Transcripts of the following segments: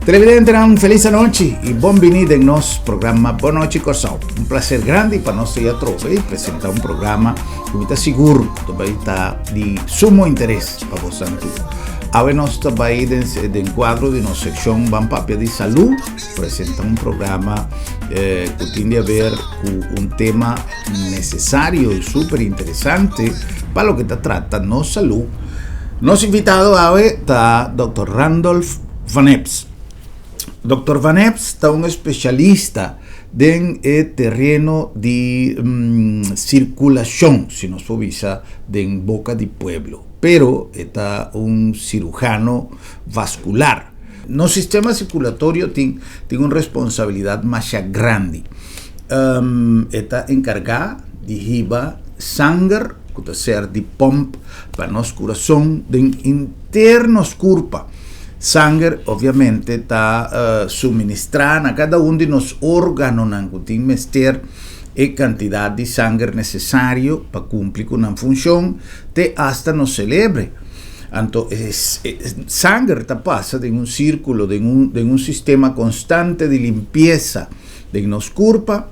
Televidentenan, felis anochi i bon bini den nos programa Bon Nochi Kòrsou. Un plaser grandi pa nos ta atrobe i presentá un programa ku mi ta sigur ta bai ta di sumo interes pa bosan tur. Awe nos ta bai den, den kuadro di nos sekshon Ban Papia di Salú, presentá un programa eh, ku tin di haber ku un tema nesesario i super interesante pa loke ta trata nos salú. Nos invitado awe ta Dòkter Randolph Van Eps. Dòkter Van Eps ta un espesialista den e tereno di sirkulashon, si nos por bisa den boka di pueblo, pero e ta un sirujano vaskular. Nos sistema sirkulatorio tin tin un responsabilidat masha grandi. E ta enkargá di hiba sanger ku ta ser di pòmp pa nos kurason den henter nos kurpa. Sanger obviamente ta suministrá na kada un di nos órganonan ku tin mester e kantidat di sanger nesesario pa kumpli ku nan funshon te asta nos selebre. Anto e sanger ta pasa den un sírkulo, den un den un sistema konstante di limpiesa den nos kurpa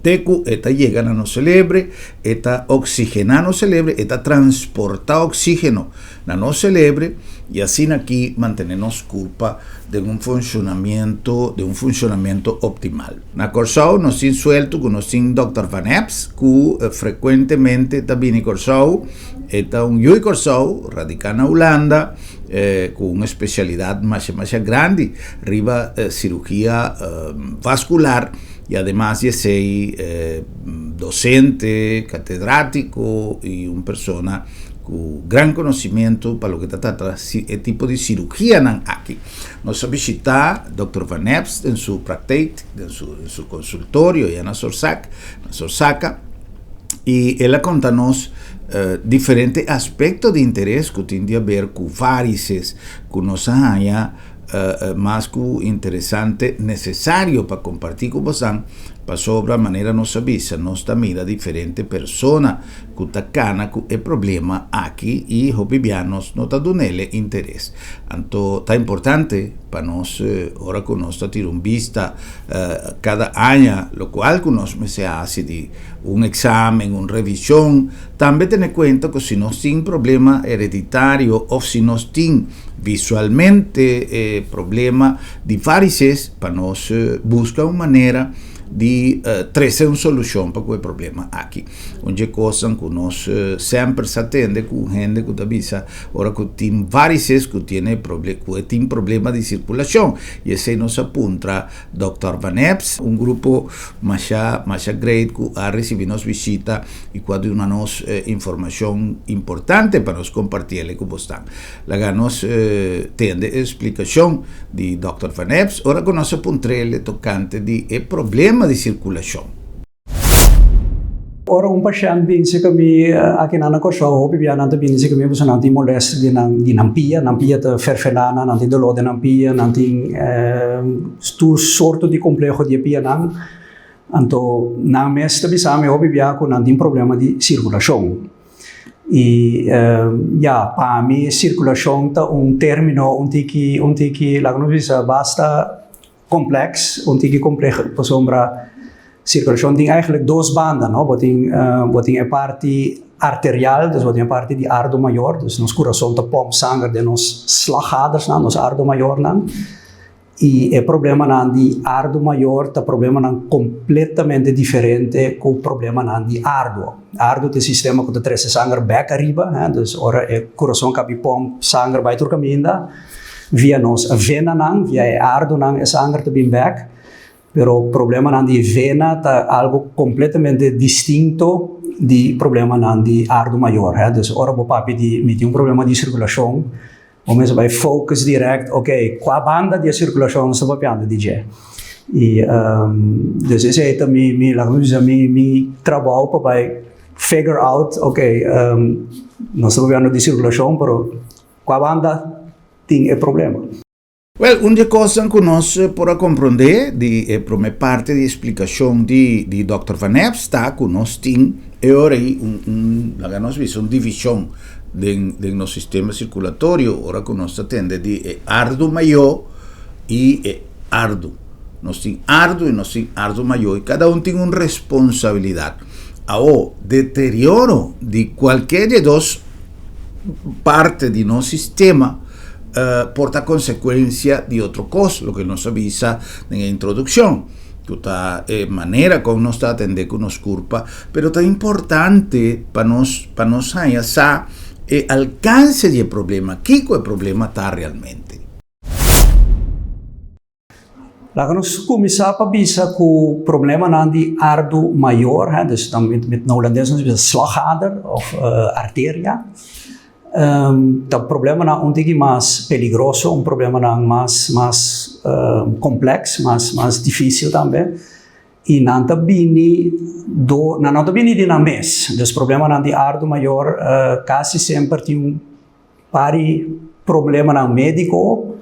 te ku e ta yega na nos selebre, e ta oksigená nos selebre, e ta transportá oksígeno na nos selebre i asina aki mantené nos kurpa den un funshonamiento den un funshonamiento optimal. Na Kòrsou nos tin sueltu ku nos tin Dòkter Van Eps ku frekuentemente ta bini Kòrsou. E ta un yu di Kòrsou, radiká na Hulanda, ku un espesialidat masha masha grandi riba sirugia vaskular i ademas di esei dosente, katedrátiko i un persona ku gran konosimentu pa loke ta trata e tipo di sirugianan aki. Nos a bishitá Dòkter Van Eps den su praktijk, den su konsultorio ya na Sorsak, na Sorsaka. I el a konta nos diferente aspekto di interes ku tin di haber ku varises ku nos a haña mas ku interesante, nesesario pa kompartí ku bosan, pasobra manera nos a bisa nos ta mira diferente persona ku ta kana ku e problema aki i hopi bia nos no ta dun'el interes. Anto ta importante pa nos ora ku nos ta tira un bista kada aña lokual ku nos mester hasi di un eksamen, un revishon. Tambe tene kuenta ku si nos tin problema hereditario òf si nos tin visualmente e problema di varices pa nos buska un manera di trese un solushon pa ku e problema aki. Un dje kosnan ku nos semper sa tende ku hende ku ta bisa ora ku tin varices ku tiene ku e tin problema di sirkulashon i esei nos a puntra Dòkter Van Eps, un grupo masha masha great ku a risibi nos bishita i ku a duna nos informashon importante pa nos kompartiel ku bosnan. Laga nos tende e splikashon di Dòkter Van Eps ora ku nos a puntr'el tokante di e problema di sirkulashon. Ora un pashènt bin serka mi aki nan na Kòrsou, hopi bia nan ta bini serka mi pasobra nan tin molèster di nan di nan pia, nan pia ta fèrfèlá nan, nan tin doló den nan pia, nan tin tur sorto di kompleho di e pianan. Anto nan mes ta bisa mi hopi bia ku nan tin problema di sirkulashon. I ya, pa mi sirkulashon ta un término un tiki un tiki laga nos bisa basta Complex, un tiki compleho pasobra circulacion tin eigenlijk dos banda, no? Bo tin, bo tin e parti arterial, dus bo tin e parti di ardo mayor, dus nos curason ta pomp sanger den nos slagadersnan, nos ardo mayornan. Y e problemanan di ardo mayor ta problemanan completamente diferente cu problemanan di ardo. Ardo ta e sistema cu ta trece sanger bek ariba, he, dus ora e curason cabi pomp sanger bay tur caminda, Via nos venanan, via e ardonan e sanger ta bin bek, pero problemanan di vena ta algo completamente distinto di problemanan di ardo mayor. He. Dus ora bo papia di mi tin un problema di circulacion, bo mester bai focus direct, ok, cua banda di e circulacion nos ta papiando di dje? Y dus esey ta mi, mi, laga mi bisa, mi, mi trabao pa bai figure out, ok, nos ta papiando di circulacion, pero Kua banda tin e problema? Wèl, un di e kosnan ku nos por a komprondé di e promé parti di e splikashon di di dòkter Van Eps ta ku nos tin e ora ei un un laga nos bisa un divishon den den nos sistema sirkulatorio ora ku nos ta tende di e ardu mayó. I e ardu. Nos tin ardu i nos tin ardu mayó i kada un tin un responsabilidat. Awo, deterioro di kualke di e dos parte di nos sistema por ta konsekuensia di otro kos, loke nos a bisa den e introdukshon, ku ta e manera kon nos ta atendé ku nos kurpa, pero ta importante pa nos pa nos haña sa e alkanse di e problema, kiko e problema ta realmente. Laga nos kuminsá pa bisa ku problemanan di ardu mayor, hè, dus dan met, met na Holandes nos bisa slagader of arteria, ta problemanan un tiki mas peligroso, un problemanan mas, mas kompleks, mas, mas difisil tambe. I nan ta bini do, nan no ta bini di nan mes. Dus problemanan di ardu mayor kasi semper tin un Pari problemanan médiko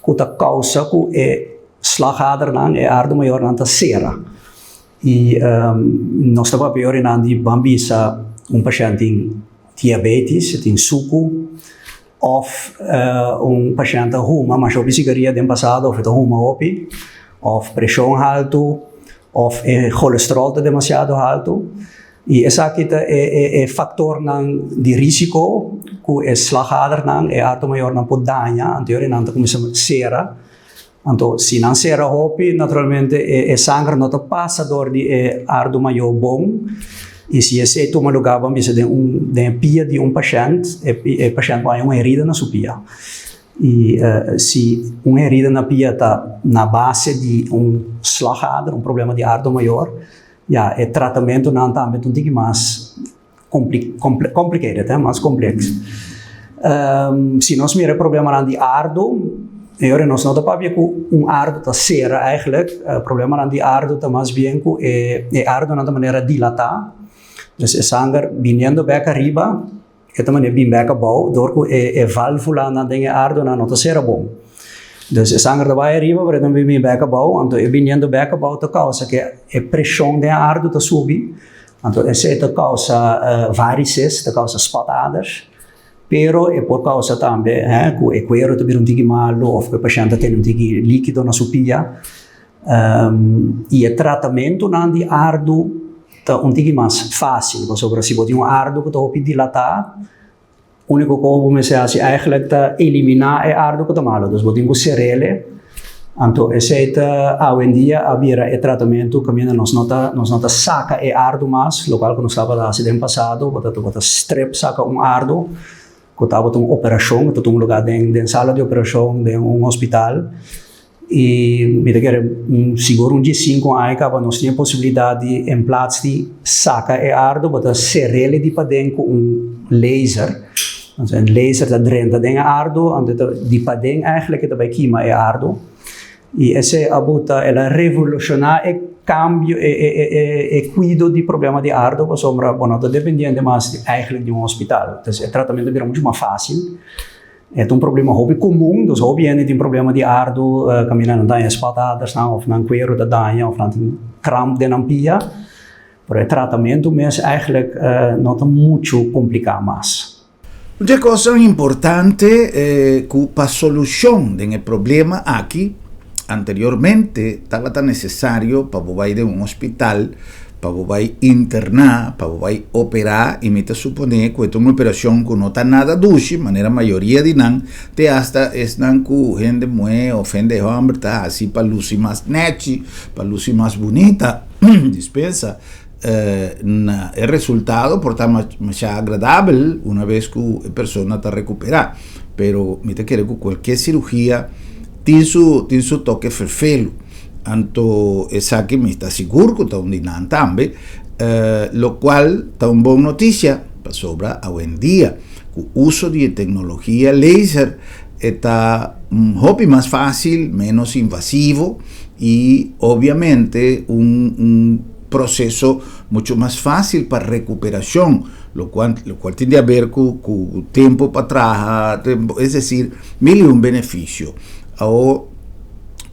ku ta kousa ku e slagadernan, e ardu mayornan ta sera. I nos ta papia ora nan di ban bisa un pashènt tin diabetes, e tin suku, òf un pashènt ta huma masha hopi sigaria den pasado òf e ta huma hopi, òf preshon haltu, òf e kolesteròl ta demasiado haltu. I esaki ta e faktornan di risiko ku e slagadernan, e arto mayornan por daña, anto yori nan ta kuminsá sera. Anto si nan sera hopi, naturalmente e sanger no ta pasa dor di e ardo mayor bon, i si esei tuma lugá ban bisa den un den e pia di un pashènt, e pashènt por haña un herida na su pia. I si un herida na pia ta na base di un slagader, un problema di ardo mayor, Ya, e tratamentonan tambe ta un tiki mas complicated, mas complex. Si nos mira e problemanan di ardo, e ora nos no ta papia ku un ardo ta sera eigenlijk, problemanan di ardo ta mas bien ku e ardonan ta manera dilatá, dus e sanger biniendo bek ariba, E ta manera bin bek abou dor ku e valvulanan den e ardonan no ta sera bon. Dus e sanger ta bai ariba pero e ta bin bek abou, anto e biniendo bek abou ta kousa ku e preshon den e ardo ta subi, anto esei ta kousa varices, ta kousa spataders, pero e por kousa tambe ku e kuero ta bira un tiki malu òf ku e pashènt ta tene un tiki likido na su pia. I e tratamentunan di ardo ta un tiki mas fácil, pasobra si bo tin un ardo ku ta hopi dilatá, úniko kos bo mester hasi eigenlijk ta eliminá e ardo ku ta malu. Dus bo tin ku ser'el, anto esei ta awendia a bira e tratamentu kaminda nos no ta nos no ta saka e ardo mas, lokual ku nos tabata hasi den pasado, bo ta bo ta strip saka un ardo ku tabata un operashon, ku ta tuma lugá den den sala di operashon den un hospital. I mi ta kere un sigur un diesinku aña kaba nos tin e posibilidat di en plats di saka e ardo bo ta ser'el di paden ku un laser. Entonces e laser ta drenta den e ardo anto ta di paden eigenlijk e ta bai kima e ardo. I esei a buta el a revolushoná e kambio e e e kuido di problema di ardo pasobra bo no ta dependiente mas eigenlijk di un hospital. Entonces e tratamentu a bira muchu mas fásil. E ta un problema hopi komun, dus hopi hende tin problema di ardu, kaminda nan daña spatadasnan òf nan kueru ta daña òf nan tin kramp den nan pia. Pero e tratamentu mes eigenlijk no ta muchu kompliká mas. Un dje kosnan importante ku pa solushon den e problema aki, anteriormente tabata nesesario pa bo bai den un hospital pa bo bai interná, pa bo bai operá, i mi ta suponé ku e ta un operashon ku no ta nada dushi, manera mayoria di nan, te asta esnan ku hende muhé òf hende hòmber ta hasi pa lusi mas nèchi, pa lusi mas bunita, dispensa, na e resultado por ta masha agradabel una bes ku e persona ta rekuperá, pero mi ta kere ku kualke sirugia tin su tin su toke ferfelu. Anto esaki mi ta sigur ku ta un di nan tambe, lokual ta un bon notisia, pasobra awendia ku uso di e teknologia laser e ta hopi mas fásil, ménos invasivo i obiamente un un proseso muchu mas fásil pa rekuperashon, lokual lokual tin di haber ku ku tempu pa traha, es desir mil i un benefisio. Awor.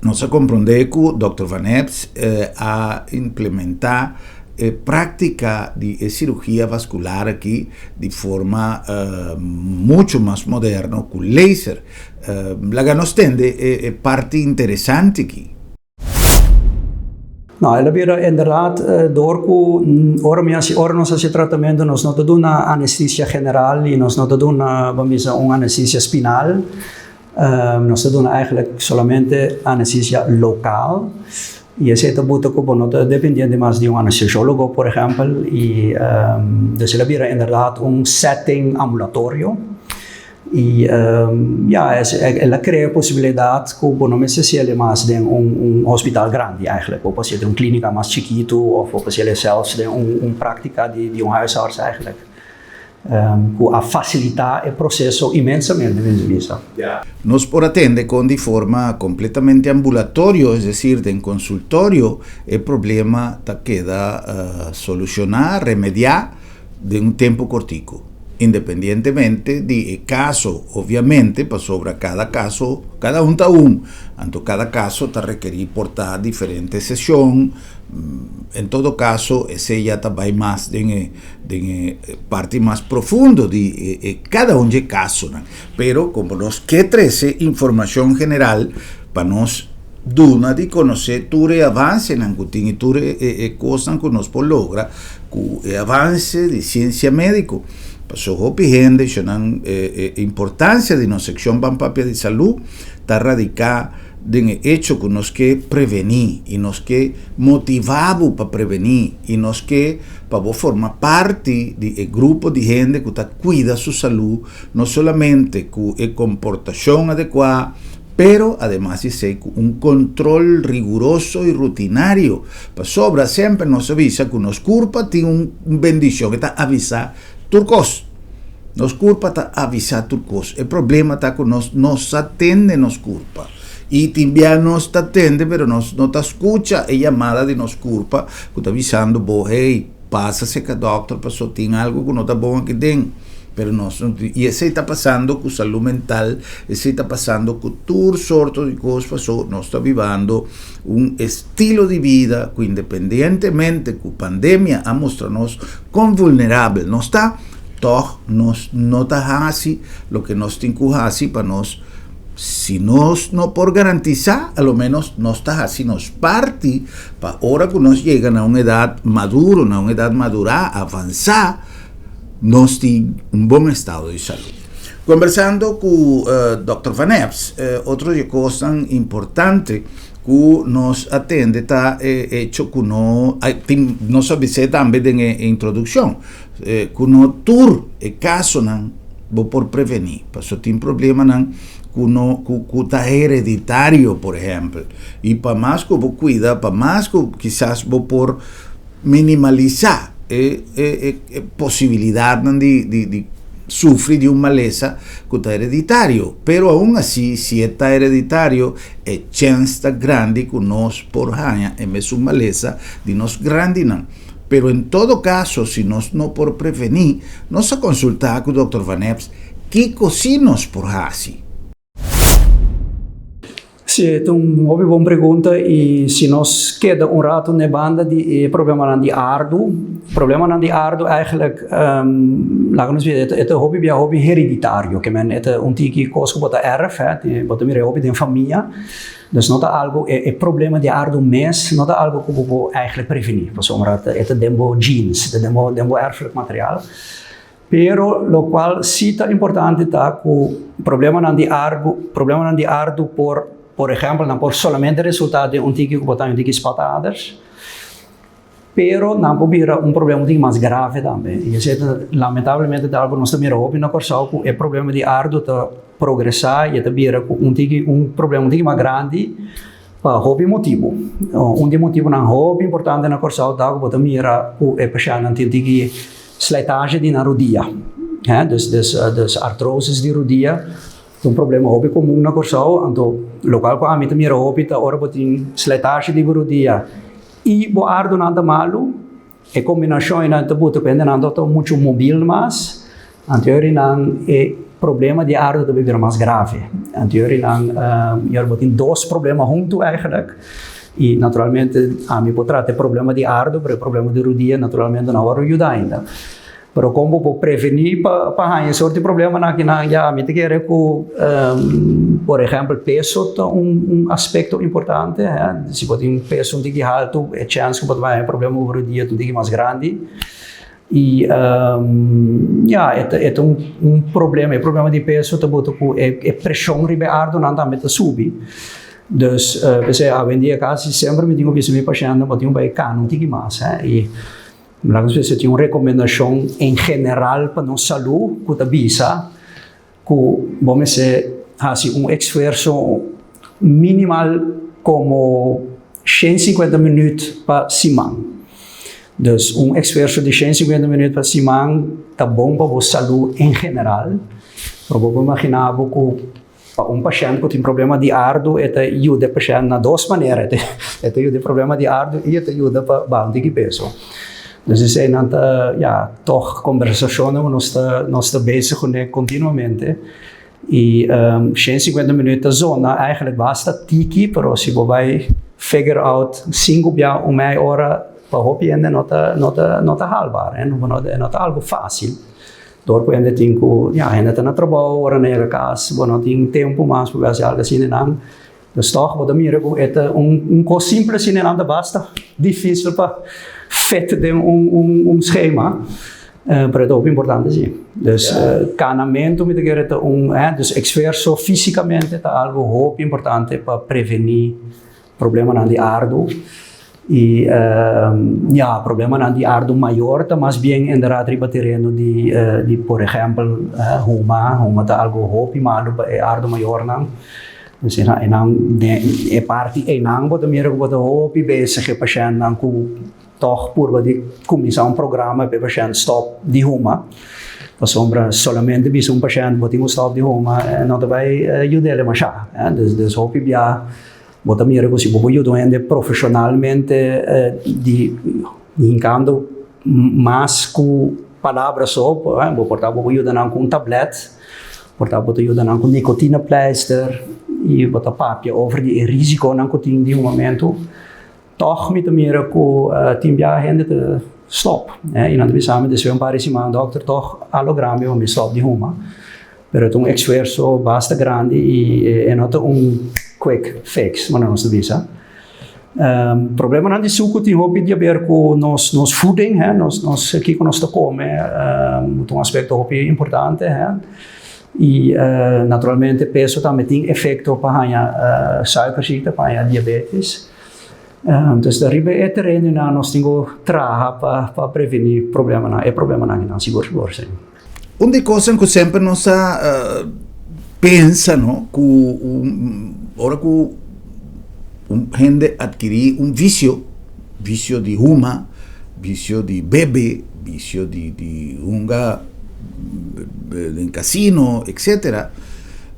Nos a komprondé ku Dòkter Van Eps a implementá E práktika di e sirugia vaskular aki di forma muchu mas moderno ku laser. Laga nos tende e parti interesante aki. No, el a bira inderdaad door ku ora mi hasi, ora nos hasi tratamentu nos no ta duna anestesia general i nos no ta duna, ban bisa, un anestesia spinal. Nos ta duna eigenlijk solamente anestesia lokal i esei ta buta ku bo no ta dependiente mas di un anestesiólogo, por ehèmpel, i dus el a bira inderdaad un setting ambulatorio i ya el a krea posibilidat ku bo no mester hasiel mas den un hospital grandi eigenlijk, bo por hasiel den un klínika mas chikitu òf bo por hasiel sèlfs den un práktika di un huisarts eigenlijk. Ku a fasilitá e proseso inmensamente, mi ta bisa. Nos por atende kon di forma kompletamente ambulatorio, es desir den konsultorio, e problema ta keda solushoná, remediá, den un tempu kortiku, independientemente di e kaso, obviamente, pasobra kada kaso, kada un ta un, anto kada kaso ta rekerí por ta diferente seshon. En todo caso, esey ya ta bay mas den e den e parti mas profundo di e e cada un dje casonan. Pero como nos ke trece informacion general pa nos duna di conoce tur e avancenan cu tin y tur e e e cosnan cu nos por logra cu e avance di ciencia medico. Pasobra hopi hende shonan e e importancia di nos seccion Ban Papia di Salud ta radica Den e echo ku nos ke prevení i nos ke motivá bo pa prevení i nos ke pa bo forma parti di e grupo di hende ku ta kuida su salú no solamente ku e komportashon adekuá pero ademas di esei ku un kontrol riguroso i rutinario pasobra semper nos a bisa ku nos kurpa tin un bendishon e ta avisá tur kos. Nos kurpa ta avisá tur kos. E problema ta ku nos no sa tende nos kurpa. I tin bia nos ta tende pero nos no ta skucha e yamada di nos kurpa ku ta bisando bo, hey, pasa seka dòkter paso tin algu ku no ta bon aki den. Pero nos no i esei ta pasando ku salú mental, esei ta pasando ku tur sorto di kos paso nos ta bibando un estilo di bida ku independientemente ku pandemia a mustra nos kon vulnerabel nos ta, Tòg nos no ta hasi loke nos tin ku hasi pa nos, si nos no por garantisá, a lo ménos nos ta hasi nos parti pa ora ku nos yega na un edat maduro, na un edat madurá, avansá, nos tin un bon estado di salú. Kombersando ku Dòkter Van Eps, otro di e kosnan importante ku nos a tende ta e echo ku no, tin, nos a bis'é tambe den e introdukshon, Ku no tur e kasonan bo por prevení, pasobra tin problemanan ku no ku ku ta hereditario por ehèmpel, i pa mas ku bo kuida, pa mas ku kisas bo por minimalisá e e e posibilidatnan di di di sufri di un malesa ku ta hereditario, pero aun asi si e ta hereditario e chèns ta grandi ku nos por haña e mesun malesa di nos grandinan. Pero en todo caso si nos no por prevení, nos a consultá cu Dòkter Van Eps kico si nos por haci. Sí, e ta un hopi bon pregunta y si nos keda un rato n'e banda di e problemanan di ardu, problemanan di ardu eigenlijk, laga nos bisa, e ta hopi bia hopi hereditario, ke men e ta un tiki kos ku bo ta erf, bo ta mira e hopi den famia. Dus no ta algo, e problema di ardu mes no ta algo ku bo por eigenlijk prevení, pasobra e ta den bo genes, e ta den bo den bo erfelijk material. Pero lokual si ta importante ta ku problemanan di ardu, problemanan di ardu por, por ehèmpel, nan por solamente resultá den un tiki ku bo ta un tiki spataders, Pero nan por bira un problema un tiki mas grave tambe. I esei ta lamentablemente ta algu nos ta mira hopi na Kòrsou ku e problema di ardu ta progresá i e ta bira ku un tiki un problema un tiki mas grandi pa hopi motibu. Un di e motibunan hopi importante na Kòrsou ta ku bo ta mira ku e pashèntnan tin tiki slijtage di nan rudia, dus dus artrosis di rudia. Ta un problema hopi komun na Kòrsou, anto lokual ku ami ta mira hopi ta ora bo tin slijtage di bo rudia i bo ardunan ta malu, e kombinashon einan ta buta ku hendenan no ta muchu mobil mas, anto e orinan e problema di ardu ta bira mas grave. Anto e orinan bo tin dos problema huntu eigenlijk. I naturalmente ami por trata e problema di ardu, pero e problema di rudia naturalmente no a wòrdu yuda ainda. Pero kon bo por prevení pa pa haña e sort di problemanan akinan? Ya, mi ta kere ku por ehèmpel peso ta un un aspekto importante, hè. Si bo tin peso un tiki haltu e chèns ku bo ta bai haña problema ku rudia ta un tiki mas grandi. I ya, e ta e ta un un problema, e problema di peso ta buta ku e e preshon riba e ardunan tambe ta subi. Dus p'esei awendia kasi semper mi tin ku bisa mi pashèntnan bo tin ku bai kana un tiki mas, hè. I laga nos bisa tin un rekomendashon en general pa nos salú ku ta bisa ku bo mester hasi un esfuerso minimal komo 150 minüt pa siman. Dus un esfuerso di 150 minüt pa siman ta bon pa bo salú en general, pero bo por imaginá bo ku pa un pashènt ku tin problema di ardu e ta yuda e pashènt na dos manera, e ta yuda e problema di ardu i e ta yuda pa baha un tiki peso. Dus eseinan ta, ya, tòg kombersashonnan ku nos ta nos ta bezig kuné kontinuamente i 150 minüt ta zona eigentlik basta tiki, pero si bo bai figure out sinku bia un mei ora pa hopi hende no ta no ta no ta haalbaar, e no ta algu fásil. Dor ku hende tin ku, ya, hende ta na trabou, ora nan yega kas bo no tin tempu mas pa hasi algu asina nan. Dus tòg bo ta mira ku e ta un un kos simpel asina nan ta basta difísil pa fit den un un un skema, pero e ta hopi importante si. Dus kanamentu mi ta kere ta un, dus esfuerso físikamente ta algu hopi importante pa prevení problemanan di ardu i ya problemanan di ardu mayor ta mas bien inderdaad riba tereno di di por ehempel huma, huma ta algo hopi malu pa e ardu mayornan dus enan den e parti einan bo ta mira ku bo ta hopi bezig e pashèntnan ku tòg purba di kuminsá un programa pa e pashènt stòp di huma pasobra solamente bisa un pashènt bo tin ku stòp di huma no ta bai yud'é demashá dus hopi bia. Bo ta mira ku si bo por yuda un hende profeshonalmente di hinkando mas ku palabra so, bo por ta bo por yuda nan ku un tablet, por ta bo ta yuda nan ku nikotinepleister i bo ta papia over di e risikonan ku tin di un momentu. Tòg mi ta mira ku tin biaha hende ta stòp i nan ta bisa mi despues un par di siman, dòkter tòg a logra mi pa mi stòp di huma. Pero ta un esfuerso basta grandi i e no ta un quick fix, manera nos ta bisa. Problemanan di suku tin hopi di haber ku nos nos voeding, hè, nos nos kiko nos ta kome ta un aspekto hopi importante, hè. I naturalmente peso tambe tin efekto pa haña suikerziekte, pa haña diabetes. Dus riba e terenonan nos tin ku traha pa pa prevení problemanan, e problemanan akinan sigur sigur, si. Un di kosnan ku semper nos a pensa no ku ora ku un hende atkirí un visio, visio di huma, visio di bebe, visio di di hunga den kasino etcetera,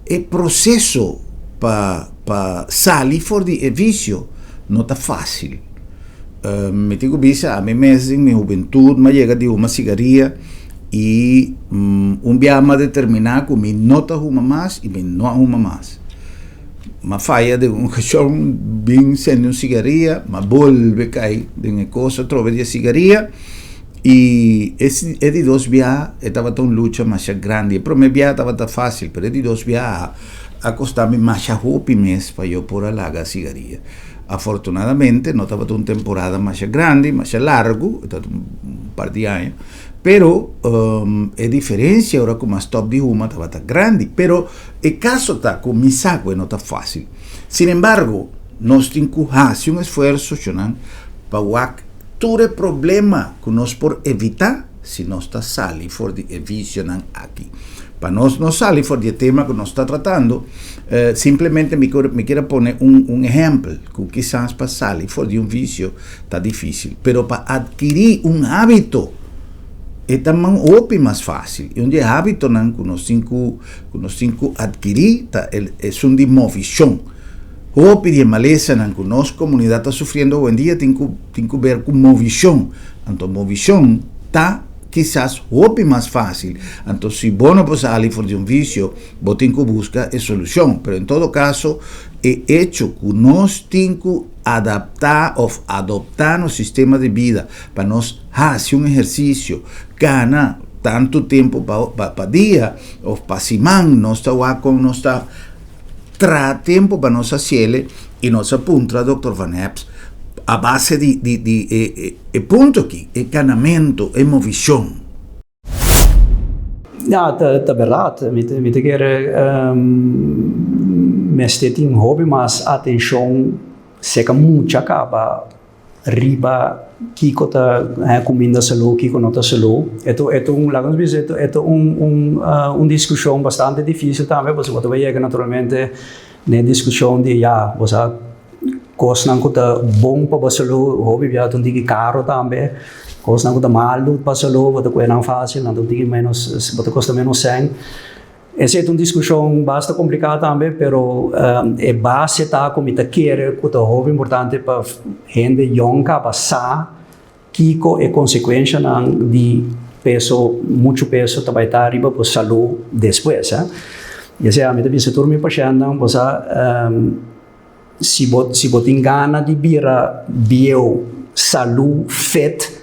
e proseso pa pa sali for di e visio no ta fásil. Mi tin ku bisa ami mes den mi hubentut mi a yega di huma sigaria i un biaha mi a determiná ku mi no ta huma mas i mi no a huma mas. Mi a faya den un okashon bin sende un sigaria, mi a bolbe kai den e kos atrobe di e sigaria i e di dos biaha e tabata un lucha masha grandi. E promé biaha tabata fásil pero e di dos biaha a kosta mi masha hopi mes pa yo por a laga sigaria. Afortunadamente no tabata un temporada masha grandi, masha largu, e tabata un par di aña, pero e diferencia ora cu mi a stop di huma tabata grandi, pero e caso ta cu mi sa cu e no ta facil. Sin embargo, nos tin cu haci un esfuerso, shonnan, pa wak tur e problema cu nos por evita si nos ta sali for di e vicionan aki. Pa nos no sali for di e tema ku nos ta tratando, simplemente mi mi kier a pone un un ehèmpel ku kisas pa sali for di un visio ta difísil, pero pa atkirí un hábito e ta man hopi mas fásil. I un di e hábitonan ku nos tin ku ku nos tin ku atkirí ta el esun di movishon. Hopi di e malesanan ku nos komunidat ta sufriendo awendia tin ku tin ku ber ku movishon. Anto movishon ta. kisas hopi mas fásil. Anto si bo no por sali for di un visio, bo tin ku buska e solushon. Pero en todo kaso, e echo ku nos tin ku adaptá òf adoptá nos sistema di bida pa nos hasi un ehersisio, kana tantu tempu pa pa dia òf pa siman, nos ta wak kon nos ta traha tempu pa nos hasiel i nos a puntra Dòkter Van Eps a base di di di e e punto aki, e kanamentu, e movishon. Ja, ta ta bèrdat. Mi ta mi ta kere mester tin hopi mas atenshon seka mucha kaba riba kiko ta kuminda salú, kiko no ta salú. E ta e ta un, laga nos bisa, e ta un un un diskushon bastante difísil tambe pasobra bo ta bai yega naturalmente na e diskushon di ya bo sa kosnan ku ta bon pa bo salú hopi bia ta un tiki karo tambe, kosnan ku ta malu pa salú bo ta kue nan fásil, nan ta un tiki ménos bo ta kosta ménos sèn. Esei ta un diskushon basta kompliká tambe, pero e base ta ku mi ta kere ku ta hopi importante pa hende yòn kaba sa kiko e konsekuenshanan di peso, muchu peso ta bai ta riba bo salú despues. I esei ami ta bisa tur mi pashèntnan, bo sa si bo si bo tin gana di bira bieu, salú, fit,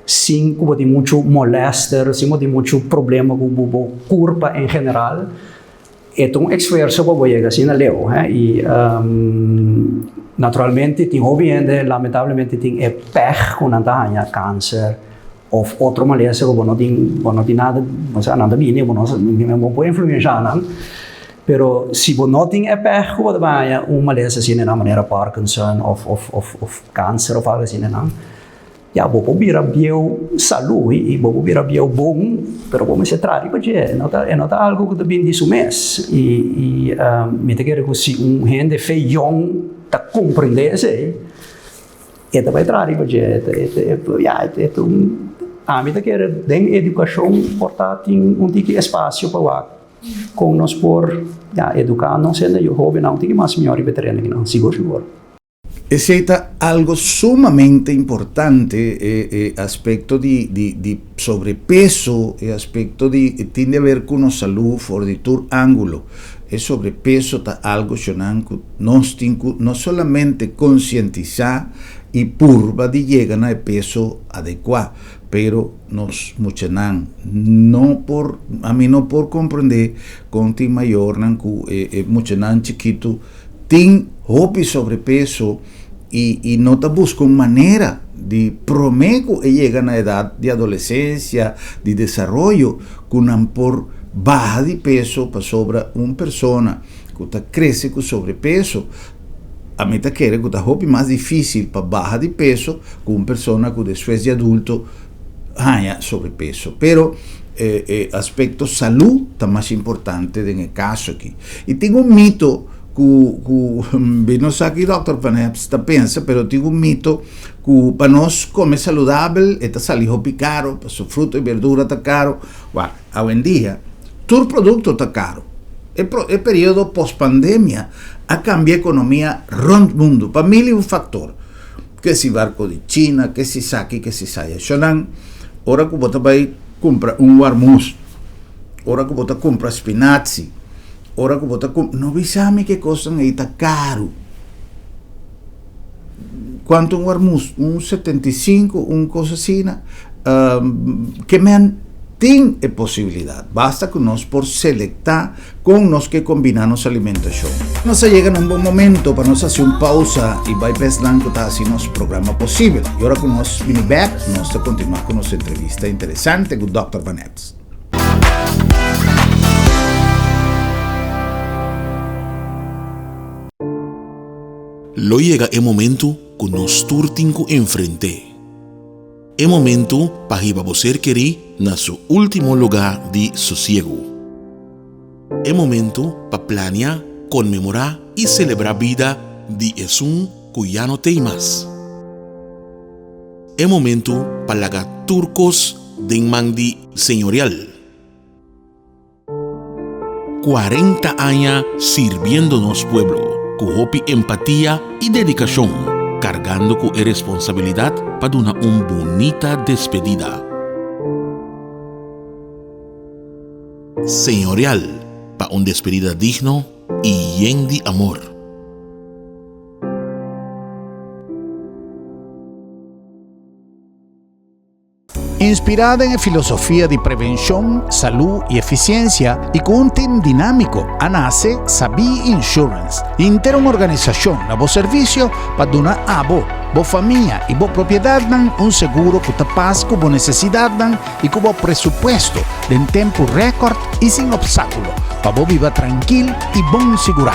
Sin ku bo tin muchu molèster, sin bo tin muchu problema ku bo kurpa en general, e ta un esfuerso pa bo yega asina leu. I naturalmente tin hopi hende lamentablemente tin e pèg ku nan ta haña kanser òf otro malesa ku bo no tin bo no tin nada, osea nan ta bini bo no bo por influenshá nan, pero si bo no tin e pèg ku bo ta bai haña un malesa asina nan manera Parkinson òf òf kanser òf algu asina nan. Ya, bo por bira bieu salú i bo por bira bieu bon, pero bo mester traha riba dje. E no ta, e no ta algu ku ta bin di su mes. I, i mi ta kere ku si un hende fe yòn ta komprendé esei, e ta bai traha riba dje. E ta, e ta, e ya, e ta un, ami ta kere den edukashon por ta tin un tiki espasio pa wak kon nos por, ya, eduká nos hende hóbennan un tiki mas mihó riba e tereno akinan, sigur sigur. Esei ta algo sumamente importante, e e aspecto di di di sobrepeso, e aspecto di tin di haber cu nos salud for di tur angulo. E sobrepeso ta algo shonan cu nos tin cu no solamente concientisa y purba di yega na e peso adecua, pero nos muchanan no por, ami no por comprende con tin mayornan cu e e muchanan chikito Tin hopi sobrepeso i i no ta buska un manera di promé ku e yega na edat di adolesensia, di desaroyo, ku nan por baha di peso pasobra un persona ku ta krese ku sobrepeso ami ta kere ku ta hopi mas difísil pa baha di peso ku un persona ku despues di adulto haña sobrepeso. Pero e e aspekto salú ta mas importante den e kaso aki. I tin un mito ku ku mi no sa ki dòkter Van Heps ta pensa, pero tin un mito ku pa nos kome saludabel e ta sali hopi karo, pasobra fruta i berdura ta karo. Wak, awendia tur produkto ta karo. E pro e periodo post pandemia a kambia ekonomia rònt mundu pa mil i un faktor. Ke si barco di China, ke si saki, ke si saya. Shonan, ora ku bo ta bai kumpra un warmus, ora ku bo ta kumpra spinazi, ora ku bo ta kumpra, no bisa mi ke kosnan ei ta karu. Kuantu un warmus? Un 75, un kos asina. Ke men tin e posibilidat, basta ku nos por selektá Kon nos ke kombiná nos alimentashon? Nos a yega na un bon momento pa nos hasi un pausa i bai pa esnan ku ta hasi nos programa posibel. I ora ku nos bini bèk, nos ta kontinuá ku nos entrevista interesante ku Dòkter Van Ets. Lo yega e momento ku nos tur tin ku enfrent'é. E momento pa hiba bo ser kerí na su último lugá di sosiegu. E momento pa plania, konmemorá i selebrá bida di esun ku ya no t'ei mas. E momento pa laga tur kos den man di Señorial. 40 aña sirbiendo nos pueblo ku hopi empatia i dedikashon, kargando ku e responsabilidat pa duna un bunita despedida. Señorial pa un despedida digno i yen di amor. Inspirá den e filosofia di prevenshon, salú i efisiensia i ku un tim dinámiko a nase Sabí Insurance, henter un organisashon na bo servisio pa duna abo, bo famia i bo propiedatnan un seguro ku ta pas ku bo nesesidatnan i ku bo presupuesto den tempu rèkòrt i sin opstákulo pa bo biba trankil i bon sigurá.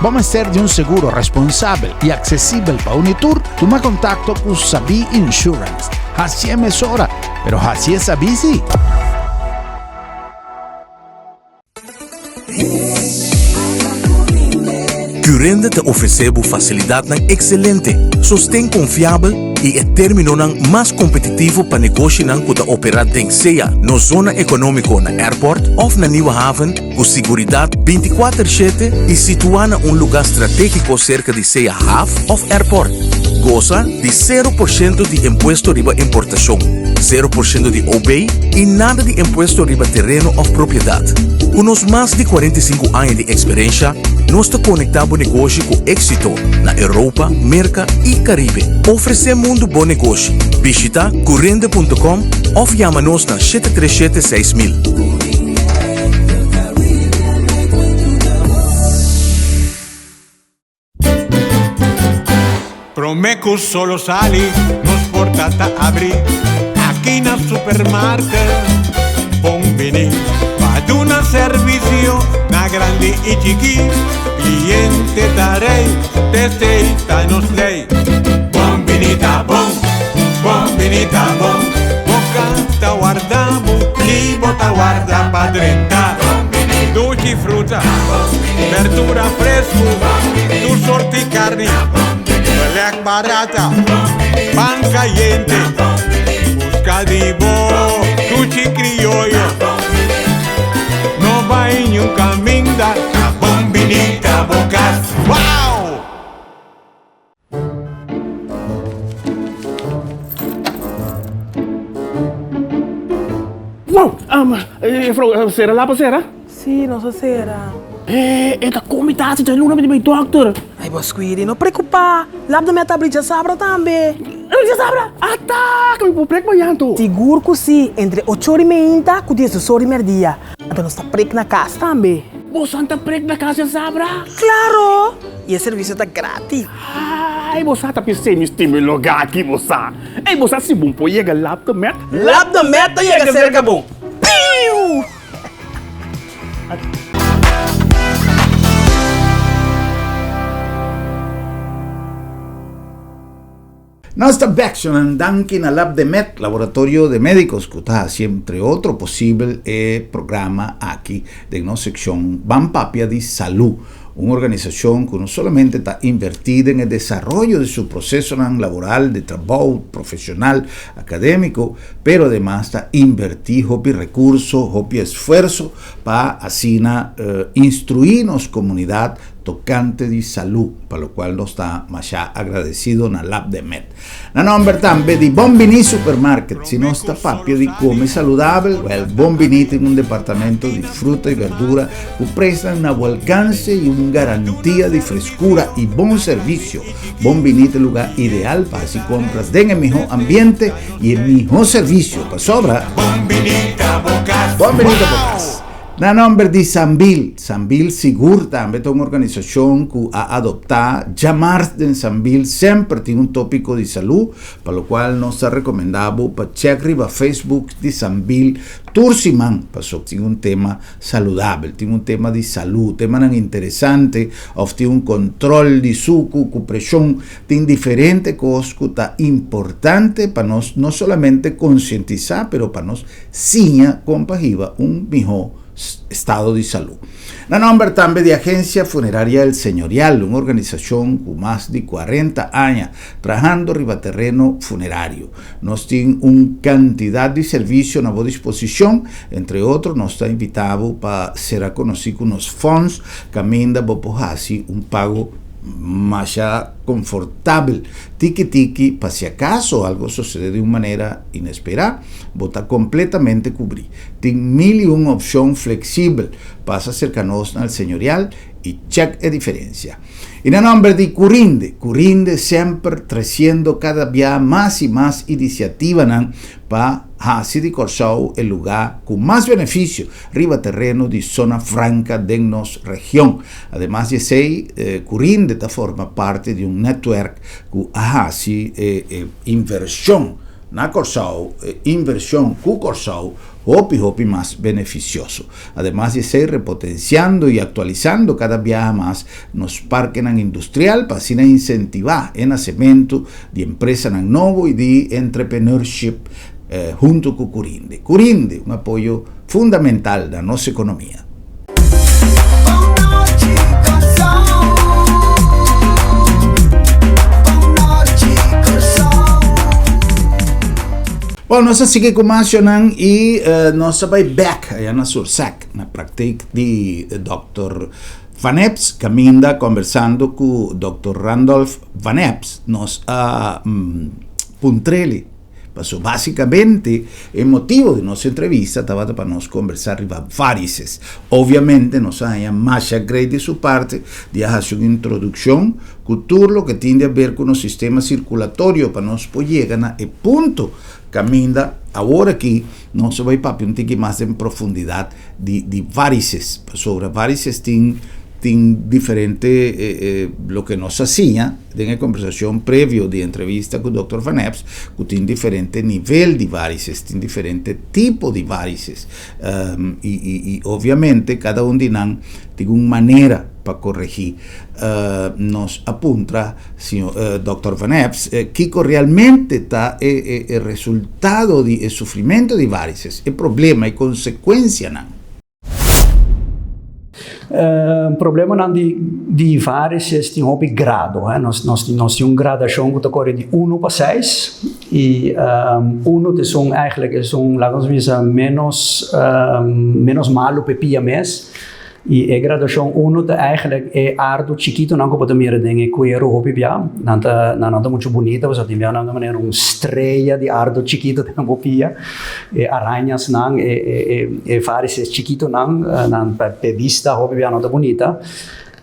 Bo mester di un seguro responsabel i aksesibel pa uni tur? Tuma kontakto ku Sabí Insurance. Hasié mesora, pero hasié sabí sí! Curinde ta ofresé bo fasilidatnan ekselente, sosten konfiabel i e términonan mas kompetitivo pa negoshinan ku ta operá den sea nos zona ekonómiko na Airport òf na Nieuwe Haven ku siguridat bintikuater shete i situá na un lugá stratégiko serka di sea haf òf airport. Gosa di sero por shento di impuesto riba importashon, sero por shento di OB i nada di impuesto riba tereno òf propiedat. Ku nos mas di 45 aña di eksperensha, nos ta konektá bo negoshi ku éksito na Europa, Merka i Karibe. Ofresé mundu bo negoshi. Bishitá curinde punto com òf yama nos na 737 6000. Prome cu solo sali, nos porta ta abri Aki na supermarket Bon bini Pa duna servicio na grandi y chiki Cliente ta rey, t'esey ta nos ley Bon bini ta bon, bon bini ta bon Bo cas ta warda bo y bo ta warda pa drenta Dushi fruta, berdura fresku, tur sorti karni, belek barata, pan kayente, buska di bo dushi krioyo. No bai niun kaminda, ta bon bini ta bo kas. Wow! Wow! Um, juffrouw, sera lapa sera? Sí, nos a sera. Eh, e ta komi tasi dja luna mi di bai dokter. Ai, bo Squidi, no preokupá. Lap de meta abri djasabra tambe. Djasabra? Ata! Ku mi por prek mañan anto? Sigur ku sí, entre ocho ora i meinta ku diesdos ora i merdia. Anto nos ta prek na kas tambe. Boso ta prek na kas djasabra? Klaro! I e servisio ta gratis. Ai, bo sa ta pis'é mi stima e lugá aki, bo sa. Ei, bo sa si bon por yega Lab de Met? Lab de Met ta yega serka bo. Piu! Nos ta bek shonan danki na Lab de Med, Laboratorio de Medicos, ku ta hasi entre otro posibel e programa aki den nos sekshon Ban Papia di Salú, un organisashon ku no solamente ta invertí den e desaroyo di su prosesonan laboral, di trabou, profeshonal, akadémiko, pero ademas ta invertí hopi rekurso, hopi esfuerso pa asina instruí nos komunidat tokante di salú, pa lokual nos ta masha agradesido na Lab de Med. Na nòmber tambe di Bon Biní Supermarket, si nos ta papia di kome saludabel, wèl Bon Biní tin un departamento di fruta i berdura ku presnan na bo alkanse i un garantia di freskura i bon servisio. Bon Biní ta e lugá ideal pa hasi kompras den e mihó ambiente i e mihó servisio, pasobra. Bon Biní ta bo kas! Bon Biní ta bo kas! Na nòmber di Sambil, Sambil sigur tambe ta un organisashon ku a adoptá djamars den Sambil semper tin un tópiko di salú, pa lokual nos ta rekomendá bo pa chèk riba Facebook di Sambil tur siman pasobra tin un tema saludabel, tin un tema di salú, temanan interesante òf tin un kòntròl di suku ku preshon, tin diferente kos ku ta importante pa nos no solamente konsientisá pero pa nos Siña kon pa hiba un mihó estado di salú. Na nòmber tambe di Agencia Funeraria El Señorial, un organisashon ku mas di kuarenta aña trahando riba tereno funerario. Nos tin un kantidat di servisio na bo disposishon, entre otro nos ta invitá bo pa sera konosí ku nos fòns kaminda bo por hasi un pago. Masha konfortabel. Tiki tiki, pa si akaso algo sosede di un manera inesperá, bo ta kompletamente kubrí. Tin mil i un opshon fleksibel. Pasa serka nos na El Señorial i chèk e diferensia. I na nòmber di Curinde, Curinde semper tresiendo kada bia mas i mas inisiativanan pa hasi di Kòrsou e lugá ku mas benefisio riba tereno di zona franka den nos region. Ademas di esei, Curinde ta forma parti di un nètwèrk ku a hasi e invershon na Kòrsou, e invershon ku Kòrsou, hopi hopi mas benefisioso. Ademas di esei, repotensiando i aktualisando kada biaha mas nos parkenan industrial pa asina insentivá e nasementu di empresanan nobo i di entrepreneurship huntu ku Curinde. Curinde, un apoyo fundamental na nos ekonomia. Bon, nos a sigui ku mas shownan i nos a bai bek aya na Sursac, na praktik di Dòkter Van Eps, kaminda kombersando ku Dòkter Randolph Van Eps nos a puntr'el. Paso básicamente e motibo di nos entrevista tabata pa nos conversa riba varices. Obviamente nos a haña masha grei di su parte di a haci un introduccion cu tur loke tin di haber cu nos sistema circulatorio pa nos por yega na e punto caminda awor aki nos a bay papia un tiki mas den profundidad di di varices. Pasobra varices tin tin diferente loke nos a siña. Den e kombersashon previo di entrevista ku Dòkter Van Eps, ku tin diferente nivel di varices, tin diferente tipo di varices, i i i obviamente kada un di nan tin un manera pa koregí. Nos a puntra señor Dòkter Van Eps kiko realmente ta e e resultado di e sufrimentu di varices, e problema, e konsekuensianan. Problemanan di di varices tin hopi grado. Nos nos nos tin un gradashon ku ta kore di uno pa seis i uno ta esun eigenlijk esun laga nos bisa menos menos malu pa e pia mes. I e gradashon uno ta eigenlijk e ardu chikitonan ku bo ta mira den e kueru hopi bia. Nan ta nan no ta muchu bunita pasobra tin bia nan ta manera un strea di ardu chikito den bo pia. E arañasnan, e e e varices chikitonan, nan pa e bista hopi bia no ta bunita.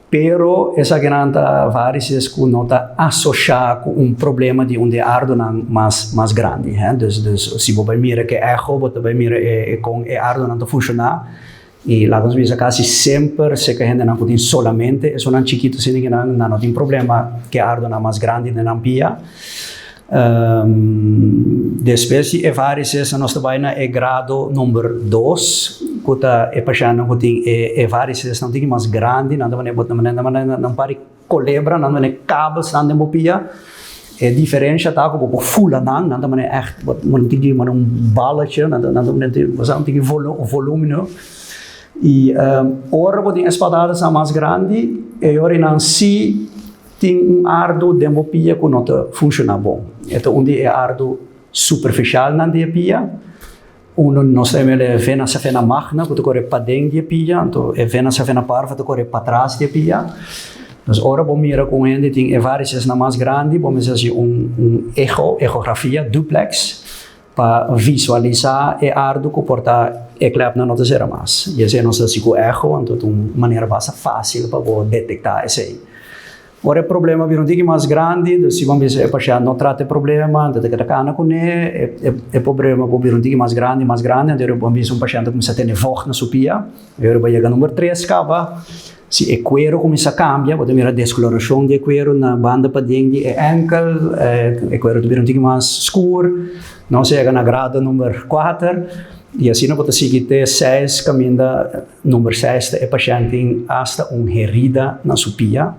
Pero esakinan ta varices ku no ta asosha ku un problema di un di e ardunan mas mas grandi. Dus dus si bo bai mira ku e echo bo ta bai mira e kon e ardunan ta funshoná. I laga nos bisa kasi semper seka hendenan ku tin solamente esunnan chikitu asina ku nan nan no tin problema ku e ardunan mas grandi den nan pia. Despues di e varices nos ta bai na e grado number dos ku ta e pashèntnan ku tin e varices nan tin mas grandi nan ta manera nan pari Kolebra nan mane kabelsnan den bo pia. E diferensha ta ku bo por fula nan, nan ta mane ègt bo tin ki mane un balletje, nan ta mane un tiki volumino. I ora bo tin e spadadasnan mas grandi, e ora nan si tin un ardu den bo pia ku no ta funshoná bon. E ta un di e ardu superfishalnan di e pia. Uno nos ta yama e vena safena magna ku ta kore paden di e pia, anto e vena safena parva ta kore patras di e pia. Dus ora bo mira ku un hende tin e varisesnan mas grandi, bo mester hasi un un echo, echografia, duplex, pa visualisá e ardu ku por ta e klepnan no ta sera mas. I esei nos ta hasi ku echo, anto ta un manera basta fásil pa bo detektá esei. Ora e problema bira un tiki mas grandi, dus si bo bisa e pashènt no trata e problema, anto ta keda kana kuné, e problema por bira un tiki mas grandi, mas grandi, anto bo bisa un pashènt ta kuminsá tene vògt na su pia, e ora bo yega number tres kaba, si e kuero kuminsá kambia, bo ta mira deskolorashon di e kuero na banda paden di e ènkel, e kuero ta bira un tiki mas skur, nos a yega na grado number kuater, i asina bo ta sigui te seis kaminda. Number seis ta e pashènt tin asta un herida na su pia,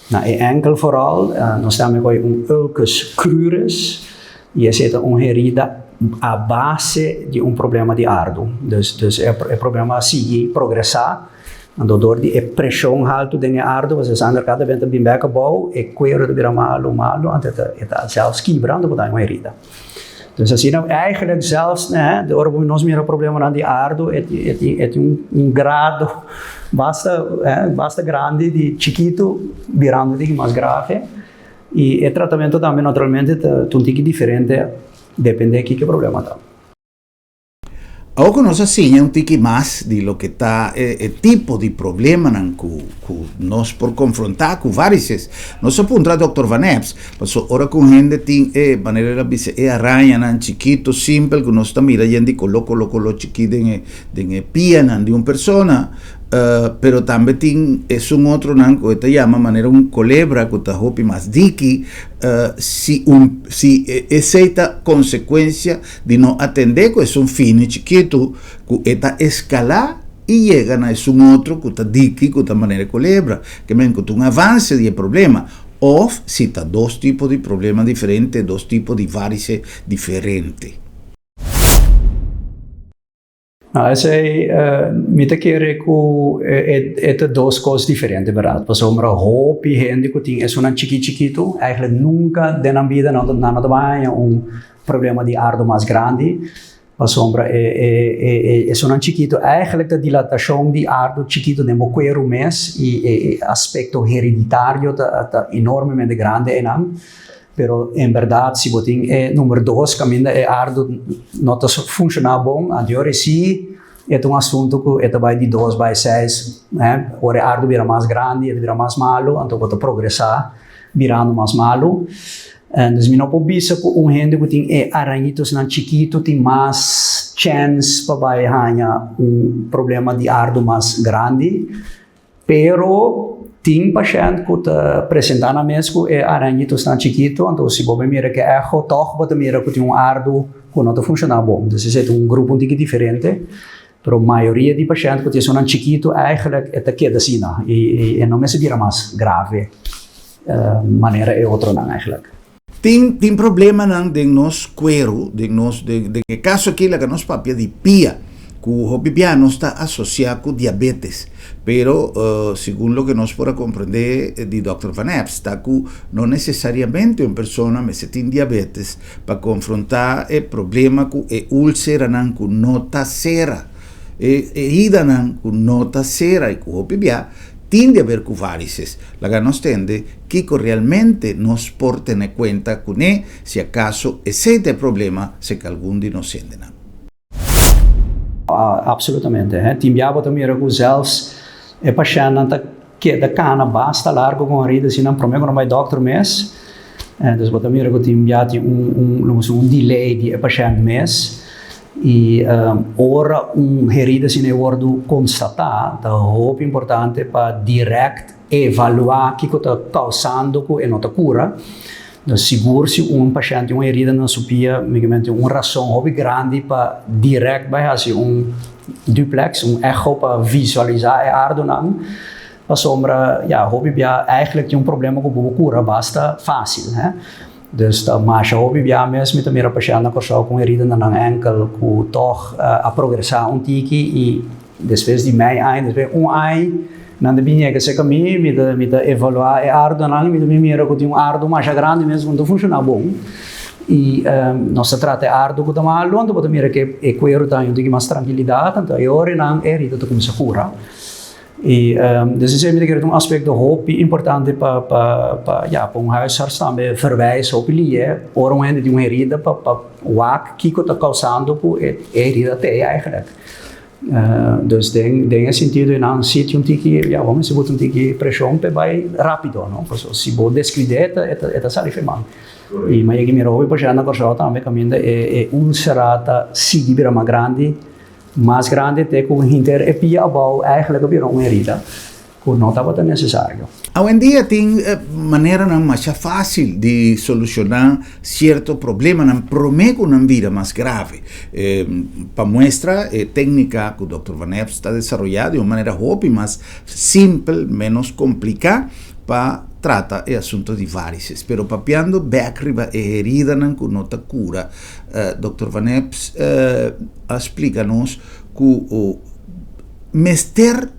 na e ènkel vooral. Nos ta yama e un ulcus cruris i esei ta un herida a base di un problema di ardu. Dus dus e problema a sigui progresá, anto dor di e preshon haltu den e ardu pasobra e sanger kada bes ta bin bèk abou, e kueru ta bira malu malu anto e ta sèlfs kibra anto bo ta haña un herida. Dus asina eigenlijk zelfs, hè, de ora nos mira problemanan di ardo, e tin un grado basta, hè, basta grandi di chikitu birando di mas grave. I e tratamentu tambe naturalmente ta un tiki diferente depende kiko e problema ta. Awor ku nos a siña un tiki mas di loke ta e tipo di problemanan ku ku nos por konfrontá ku varices, nos a puntra Dòkter Van Eps, paso ora ku un hende tin e, manera el a bisa, e arañanan chikito simpel ku nos ta mira yen di koló koló koló chikí den e den e pianan di un persona, Pero tambe tin esun otronan ku e ta yama manera un kolebra ku ta hopi mas diki, si un si esei ta konsekuensia di no atendé ku esun fini chikitu ku e ta eskalá i yega na esun otro ku ta diki ku ta manera e kolebra, ke men ku ta un avanse di e problema, òf si ta dos tipo di problema diferente, dos tipo di varise diferente. No, esei mi ta kere ku e ta dos kos diferente berdad, pasobra hopi hende ku tin esunnan chiki chikitu eigenlijk nunka den nan bida nan no ta bai haña un problema di ardo mas grandi, pasobra esunnan chikitu eigenlijk ta dilatashon di ardo chikitu den bo kueru mes i e aspekto hereditario ta enormemente grandi einan. Pero en berdad si bo tin e number dos caminda e ardo no ta funciona bon, anto reci e ta un asunto cu e ta bay di dos bay seis, eh, ora e ardo bira mas grandi e ta bira mas malo, anto bo ta progresa birando mas malo. En dus mi no por bisa cu un hende cu tin e arañitosnan chikito tin mas chens pa bay haña un problema di ardo mas grandi. Pero tin pashènt ku ta presentá nan mes ku e arañitosnan chikitu, anto si bo bai mira ku e echo tòg bo ta mira ku tin un ardu ku no ta funshoná bon. Dus esei ta un grupo un tiki diferente, pero mayoria di pashènt ku tin esunnan chikitu eigentlik e ta keda asina i e no mester bira mas grave manera e otronan eigentlik. Tin problemanan den nos kueru, den nos, den e kaso aki laga nos papia di pia, ku hopi bia nos ta asosiá ku diabetes. Pero segun loke nos por a komprendé di dòkter Van Eps ta ku no nesesariamente un persona mester tin diabetes pa konfrontá e problema ku e úlseranan ku no ta sera, e heridanan ku no ta sera i ku hopi bia tin di haber ku varices. Laga nos tende kiko realmente nos por tene kuenta kuné si akaso esei ta e problema serka algun di nos hendenan. Absolutamente. Tin bia bo ta mira ku zelfs e pashèntnan ta keda kana basta largu ku un rida si nan promé ku nan bai dòkter mes. Dus bo ta mira ku tin bia tin un un delay di e pashènt mes. I ora un herida asina e wòrdu konstatá, ta hopi importante pa dirèkt evaluá kiko ta kousando ku e no ta kura. Dus sigur si un pashènt tin un herida na su pia, mi tin un rason hopi grandi pa dirèkt bai hasi un duplex, un echo pa visualisá e ardonan. Pasobra ya hopi bia eigentlik tin un problema ku bo por kura basta fásil. Dus ta masha hopi bia mes mi ta mira pashènt na Kòrsou ku un herida na nan ènkel ku tòg a progresá un tiki i despues di mei aña, despues di un aña nan ta bin yega serka mi, mi ta mi ta evaluá e ardonan i mi ta bin mira ku tin un ardo masha grandi mes ku no ta funshoná bon i nos ta trata e ardo ku ta malu anto bo ta mira ku e kueru ta haña un tiki mas trankilidat anto e ora nan e herida ta kuminsá kura. I dus esei mi ta kere ta un aspekto hopi importante pa pa pa ya pa un huisarts tambe verwijs hopi lihe ora un hende tin un herida pa pa wak kiko ta kousando ku e herida ta ei eigenlijk. Dus den den e sentido einan si tin un tiki ya bo mester buta un tiki preshon pa e bai rapido no pasobra si bo deskuid'é e ta e ta sali for e man. I mi a yega mira hopi pashènt na Kòrsou tambe kaminda e e úlsera ta sigui bira mas grandi. Mas grandi te ku hinter e pia abou eigenlijk a bira un herida ku no tabata nesesario. Awendia tin maneranan masha fásil di solushoná sierto problemanan promé ku nan bira mas grave. Pa muestra, e téknika ku Dòkter Van Eps ta desaroyá di un manera hopi mas simpel, ménos kompliká pa trata e asunto di varices. Pero papiando bèk riba e heridanan ku no ta kura, Dòkter Van Eps a splika nos ku mester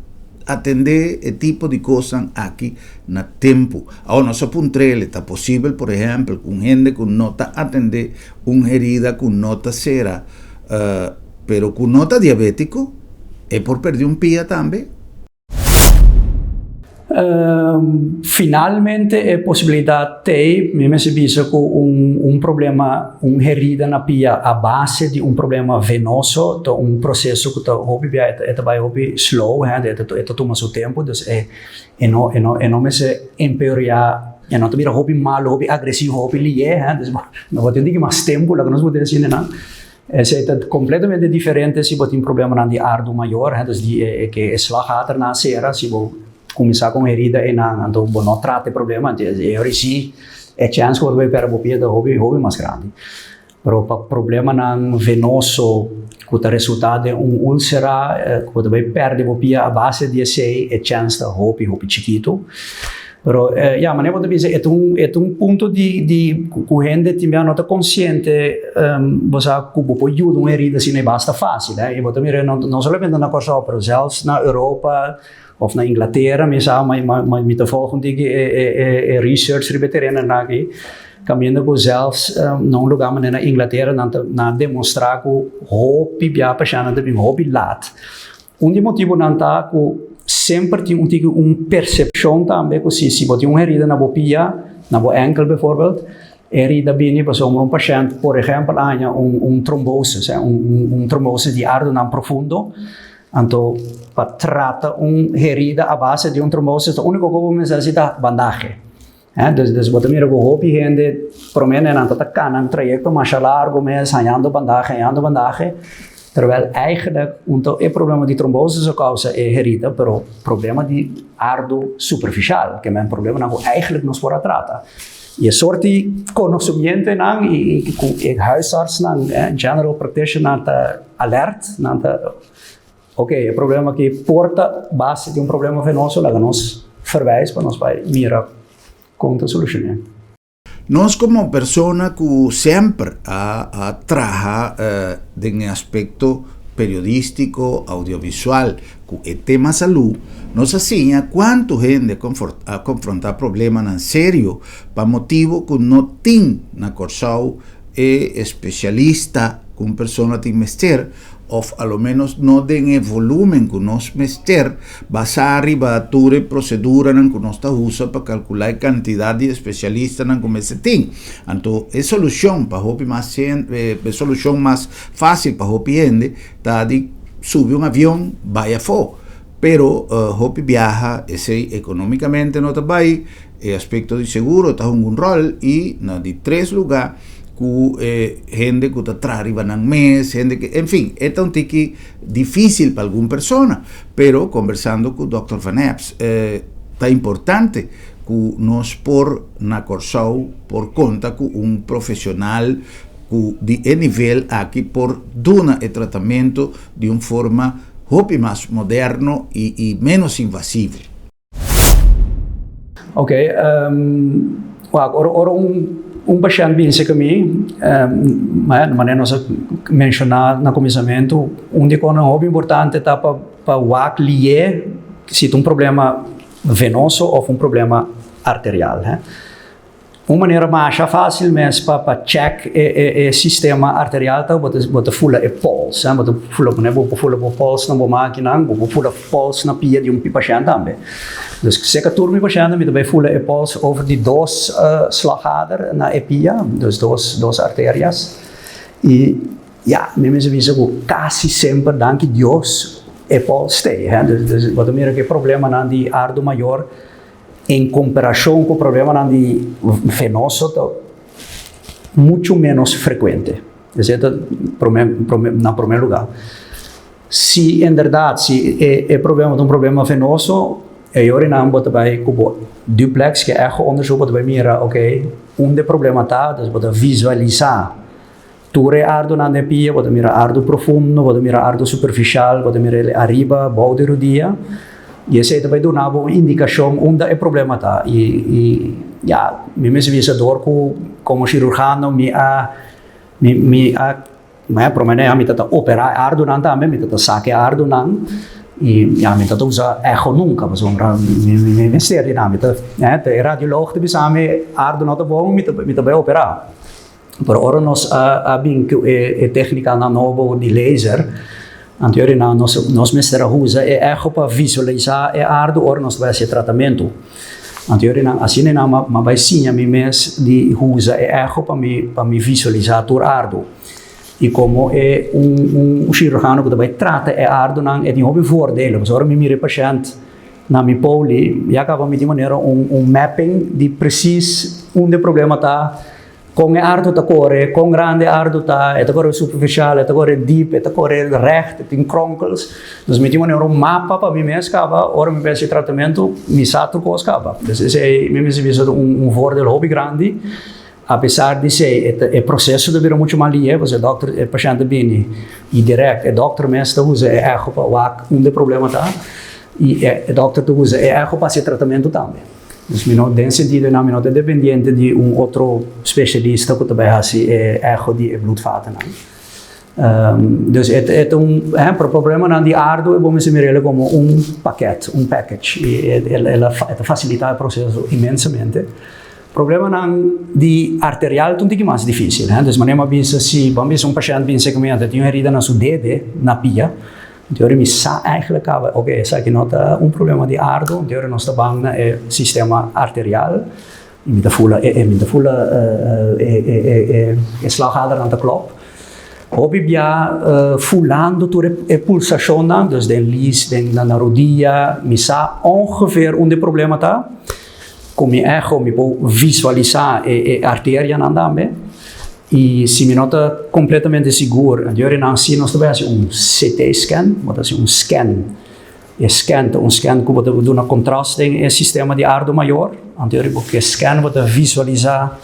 atendé e tipo di kosnan aki na tempu. Awor nos a puntr'el, ta posibel por ehèmpel ku un hende ku no ta atendé un herida ku no ta sera pero ku no ta diabétiko, e por pèrdè un pia tambe? Finalmente e posibilidat t'ei, mi mester bisa ku un problema, un herida na pia a base di un problema venoso ta un proseso ku ta hopi bia e ta bai hopi slow, e ta tuma su tempu, dus e no e no e no mester empeoreá, e no ta bira hopi malu, hopi agresivo, hopi lié, dus no bo tin di mas tempu laga nos por desi esei. Esei ta completamente diferente si bo tin problemanan di ardu mayor, hè, dus di e ke e slagadernan sera, si bo kuminsá ku un herida einan, anto bo no trata e problema, anto e ora si e chèns ku bo ta bai pèrdè bo pia ta hopi hopi mas grandi. Pero pa problemanan venoso ku ta resultá den un úlsera ku bo ta bai pèrdè bo pia a base di esei, e chèns ta hopi hopi chikitu. Pero ya, manera bo ta bisa e ta un e ta un punto di di ku hende tin bia no ta konsiente bo sa ku bo por yuda un herida asina e basta fásil eh. I bo ta mira no no solamente na Kòrsou pero sèlfs na Europa òf na Inglatera mi sa mi ta volg un tiki e e e research riba e terenonan aki kaminda ku sèlfs na un lugá manera na Inglatera nan ta nan a demostrá ku hopi bia pashèntnan ta bin hopi lat. Un di motibunan ta ku semper tin un tiki un persepshon tambe ku si si bo tin un herida na bo pia, na bo enkel bijvoorbeeld, e herida bini pasobra un pashènt por ehèmpel a haña un un trombosis, un un trombosis di ardunan profundo, anto pa trata un herida a base di un trombosis ta úniko ku bo mester hasi ta bandahe. Dus dus bo ta mira ku hopi hende promé nan ta ta kana un trayekto masha largu mes hañando bandahe hañando bandahe terwèl eigentlik un ta e problema di trombosis a kousa e herida pero problema di ardu superfishal ke men problemanan ku eigentlik nos por a trata i e sort di konosimientonan i ku e huisartsnan general practitioner ta alert nan ta Ok, e problema aki por ta base di un problema venoso, laga nos verwijs pa nos bai mira kon ta solushoné. Nos komo persona ku semper a a traha den e aspekto periodístiko, audiovisual ku e tema salú, nos a siña kuantu hende a konfrontá problemanan serio pa motibu ku no tin na Kòrsou e espesialista ku un persona tin mester òf a lo ménos no den e volúmen ku nos mester, basá riba tur e proseduranan ku nos ta usa pa kalkulá e kantidat di espesialistanan ku mester tin. Anto e solushon pa hopi mas e solushon mas fásil pa hopi hende ta di subi un avion bai afó. Pero hopi biaha esei ekonómikamente no ta bai, e aspekto di seguro ta hunga un ròl i na di tres lugá ku e hende ku ta traha riba nan mes, hende ke, en fin, e ta un tiki difísil pa algun persona, pero kombersando ku dòkter Van Eps ta importante ku nos por na Kòrsou por konta ku un profeshonal ku di e nivel aki por duna e tratamentu di un forma hopi mas moderno i ménos invasivo. Ok, wak, ora ora un un pashènt bin serka mi, manera nos a menshoná na kuminsamentu, un di e kosnan hopi importante ta pa pa wak lié si ta un problema venoso òf un problema arterial. Un manera masha fácil mes pa pa check e e e sistema arterial ta bo ta bo ta fula e pols, bo ta fula pone bo por fula bo pols na bo makinan, bo por fula pols na pia di un pashènt tambe. Dus seka tur mi pashèntnan mi ta bai fula e pols over di dos slagader na e pia, dus dos dos arterias i ya mi mester bisa ku kasi semper danki Dios e pols stay, dus dus bo ta mira ku e problemanan di ardu mayor En komparashon ku problemanan di venoso ta muchu ménos frekuente. Esei ta promé promé na promé lugá. Si inderdat si e e problema ta un problema venoso, e ora nan bo ta bai ku bo duplex, ke echo onderzoek, bo ta bai mira oke unda e problema ta, dus bo ta visualisá tur e ardunan den pia, bo ta mira ardu profundo, bo ta mira ardu superficial, bo ta mira el ariba, bou di rudia, i esei ta bai duna bo un indikashon unda e problema ta. I i ya, mi mester bisa dor ku komo shirurgano mi a mi mi a prome mi ta ta operá e ardunan tambe, mi ta ta saka e ardunan. I ya, mi no ta usa echo nunka, pasobra mi mi mester di nan. Mi ta, e radioloog ta bisa mi ardu no ta bon, mi ta mi ta bai operá. Pero ora nos a a bin ku e e téknikanan nobo di laser, anto yori nan nos nos mester a usa e echo pa visualisá e ardu ora nos ta bai hasi e tratamentu. Anto yori nan asina nan m'a bai siña mi mes di usa e echo pa mi pa mi visualisá tur ardu. I komo e un un siruhano ku ta bai trata e ardunan e tin hopi voordelen, pasobra ora mi mira e pashènt na mi poli ya kaba mi tin manera un un mapping di presis unda e problema ta. Kon e ardu ta kore, kon grandi e ardu ta, e ta kore superficial, e ta kore diep, e ta kore recht, e tin kronkels. Dus mi tin manera un mapa pa mi mes kaba, ora mi besi tratamentu, mi sa tur kos kaba. Dus esei mi mester bisa ta un voordeel hopi grandi. A pesar di esei e ta e proseso ta bira muchu mas lihe, pasobra e dokter, e pashènt ta bini i dirèkt e dokter mes ta usa e echo pa wak unda e problema ta i e dokter ta usa e echo pa hasi e tratamentu tambe. Dus mi no, den sentido nan mi no ta dependiente di un otro specialista ku ta bai hasi e echo di e bloedvatennan. Dus e e ta un, hè, pro problemanan di ardu e bo mester mir'el komo un pakèt, un package. I e el a e ta fasilitá e proseso inmensamente. Problemanan di arterial ta un tiki mas difísil, hè. Dus manera mi a bisa si, bo a bisa un pashènt bin serka mi anto e tin un herida na su dede, na pia. Anto mi sa eigenlijk caba, ok, esaki no ta un problema di ardo, anto nos ta ban na e sistema arterial y mi ta fula e mi ta fula e e e slagadernan ta klop. Hopi bia fulando tur e pulsacionnan, dus den lies, den na rodia, mi sa ongeveer unda e problema ta. Ku mi echo mi por visualisá e e arterianan tambe. I si mi no ta kompletamente sigur, anto yori nan si nos ta bai hasi un CT scan, bo ta hasi un scan. E scan ta un scan ku bo ta duna kontrast den e sistema di ardu mayor. Anto yori bo ke scan bo ta visualisá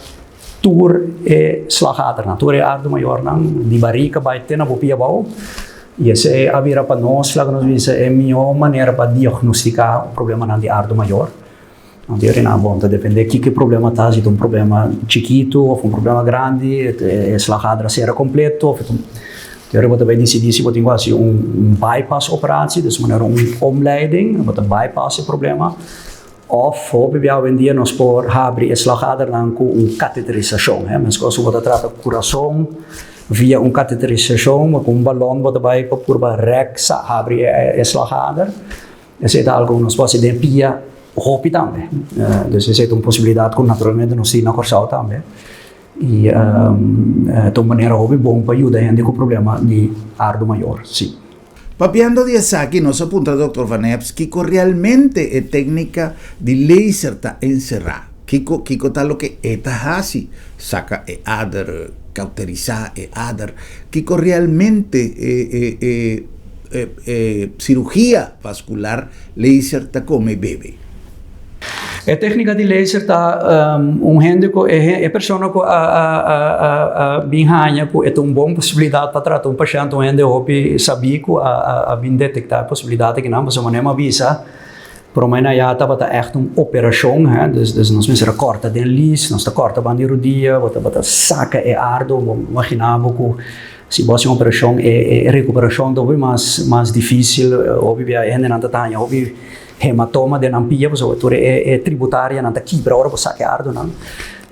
tur e slagadernan, tur e ardu mayornan di barika bai te na bo pia abou. I esei a bira pa nos, laga nos bisa, e mihó manera pa diagnostiká problemanan di ardu mayor. Anto e rina bon ta depende kiko e problema ta, si ta un problema chikitu of un problema grandi, e slagader a sera kompleto of e ora bo ta bai disidí si bo tin ku hasi un bypass operatie, dus manera un omleiding, bo ta bypass e problema of hopi bia awendia nos por habri e slagadernan ku un kateterisashon, meskos ku bo ta trata kurason via un kateterisashon, ku un balon bo ta bai pa purba rèk sa habri e slagader. Esei ta algu ku nos por hasi den pia hopi tambe. Dus esei ta un posibilidat ku naturalmente nos tin na Kòrsou tambe. I ta un manera hopi bon pa yuda hende ku problema di ardu mayor, si. Papiando di esaki nos a puntra Dòkter Van Eps kiko realmente e téknika di laser ta enserá. Kiko kiko ta loke e ta hasi? Saka e ader, kauterisá e ader. Kiko realmente e e e e sirugia vaskular laser ta kome bebe? E téknika di laser ta un hende ku e persona ku a a a bin haña ku e ta un bon posibilidat pa trata un pashènt, un hende hopi sabí ku a a bin detektá e posibilidat akinan pasobra manera mi a bisa Prome na ya tabata ègt un operashon, hè, dus dus nos mester a kòrta den lis, nos ta kòrta banda di rudia, bo tabata saka e ardo, bo imaginá bo ku si bo hasi un operashon e e rekuperashon ta hopi mas mas difísil, hopi bia e hendenan ta haña hopi hematoma den nan pia pasobra tur e e tributarianan ta kibra ora bo saka e ardonan.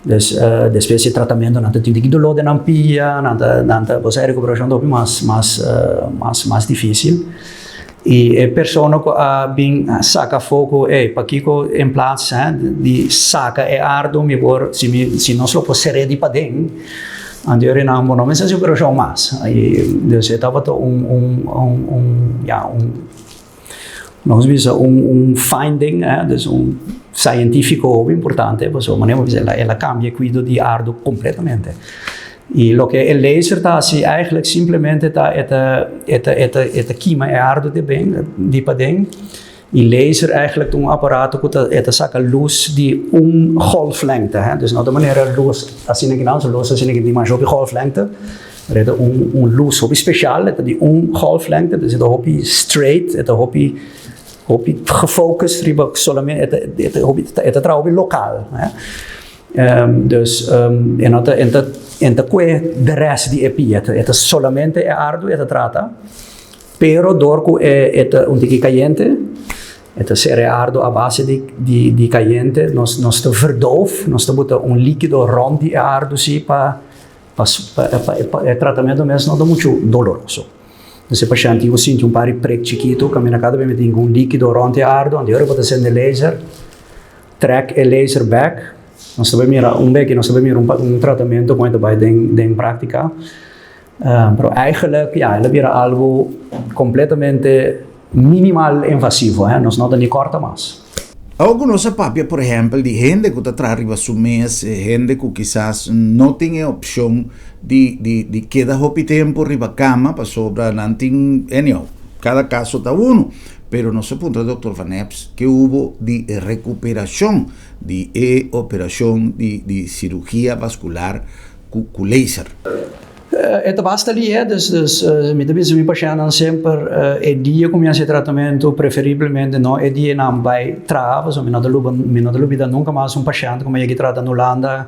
Dus despues di e tratamentonan ta tin tiki doló den nan pia, nan ta nan ta bo sa e rekuperashon ta hopi mas mas mas mas difísil. I e persona ku a bin saka afó ku ey pakiko en plats di saka e ardu mi por si mi si nos lo por ser'é di paden anto e nan bo no mester hasi operashon mas i dus e tabata un un un un ya un nos bisa un un finding dus un scientifico hopi importante pasobra manera bo bisa el a kambia e kuido di ardu kompletamente. I loke e laser ta hasi eigenlijk simplemente ta e ta e ta e ta e ta kima e ardu di ben di paden i laser eigenlijk ta un aparato ku ta e ta saka lus di un golflengte hè dus no ta manera lus asina kinan so lus asina ki tin masha hopi golflengte pero e ta un un lus hopi speshal e ta di un golflengte dus e ta hopi straight e ta hopi hopi gefocust riba solamente e ta e ta hopi e ta traha hopi lokal hè. Dus e no ta e ta e ta kue de rest di e pia, e ta solamente e ardu e ta trata. Pero dor ku e ta un tiki kayente, e ta ser e ardo a base di kayente, nos nos ta verdoof, nos ta buta un likido rònt di e ardo si pa pa pa e tratamentu mes no ta muchu doloroso. Dus e pashènt tin ku sinti un par di prek chikitu, kaminda kada bes mi tin ku un likido rònt e ardo, anto e ora bo ta sende laser, trèk e laser bèk, nos ta bai mira un beki, nos ta bai mira un tratamentu kon e ta bai den práktika. Pero eigenlijk, ja, el a bira algu kompletamente minimal invasivo, hè, nos no ta ni kòrta mas. Awor ku nos a papia, por ehèmpel, di hende ku ta traha riba su mes, hende ku kisas no tin e opshon di di di keda hopi tempu riba kama pasobra nan tin, anyhow, kada kaso ta unu, pero nos a puntra Dòkter Van Eps ke hubo di rekuperashon di e operashon di di sirugia vaskular ku ku laser. E ta basta lihe, dus dus mi ta bisa mi pashèntnan semper e dia ku mi hasi e tratamentu preferiblemente no e dianan bai traha pasobra mi no ta luba mi no ta lubida nunka mas un pashènt ku mi a yega trata na Hulanda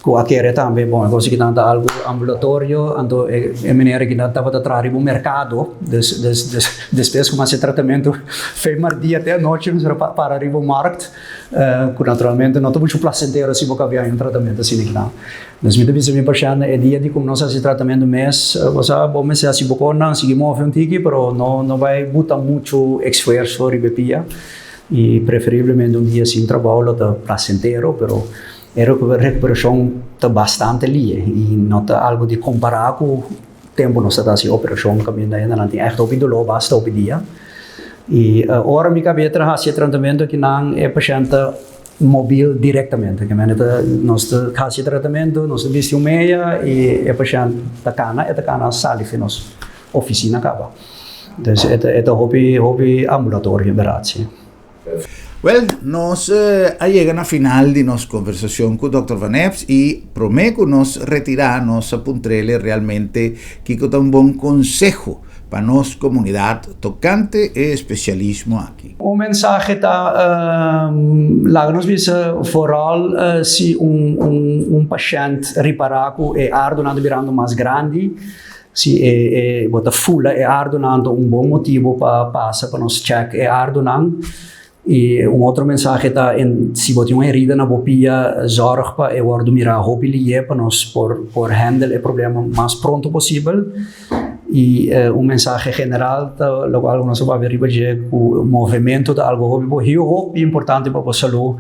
ku a kere tambe bon e kos aki nan ta algu ambulatorio anto e meneer aki nan tabata traha riba un merkado dus dus dus despues ku mi hasi e tratamentu fe mardia te anochi mi a para riba un markt ku naturalmente no ta muchu plasentero si bo kabia un tratamentu asina aki nan. Dus mi ta bisa mi pashèntnan e dia di ku nos hasi tratamentu mes, bo sa bo mester hasi bo konan, sigui move un tiki, pero no no bai buta muchu esfuerso riba e pia i preferiblemente un dia sin trabou lo ta plasentero, pero e rekuperashon ta bastante lie i no ta algu di kompará ku tempu nos ta hasi operashon kaminda hendenan tin ègt hopi doló basta hopi dia. I ora mi kabia traha hasi e tratamentu akinan e pashènt ta mobil directamente. Ke mende ta nos ta hasi tratamentu, nos ta bisti un meya i e pashènt ta kana, e ta kana sali fi nos ofisina kaba. Dus e ta e ta hopi hopi ambulatorio bèrdat si. Wèl, nos a yega na final di nos konversashon ku Dòkter Van Eps i promé ku nos retirá nos a puntr'el realmente kiko ta un bon konseho pa nos komunidat tokante e espesialismo aki. Un mensahe ta, laga nos bisa vooral si un un pashènt ripará ku e ardunan ta birando mas grandi, si e e bo ta fula e ardunan ta un bon motibu pa pasa pa nos chèk e ardunan. I un otro mensahe ta si bo tin un herida na bo pia zòrg pa e wòrdu mirá hopi lié pa nos por por hèndel e problema mas pronto posibel. I un mensahe general ta lokual ku nos a papia riba dje ku movementu ta algu hopi bo heel hopi importante pa bo salú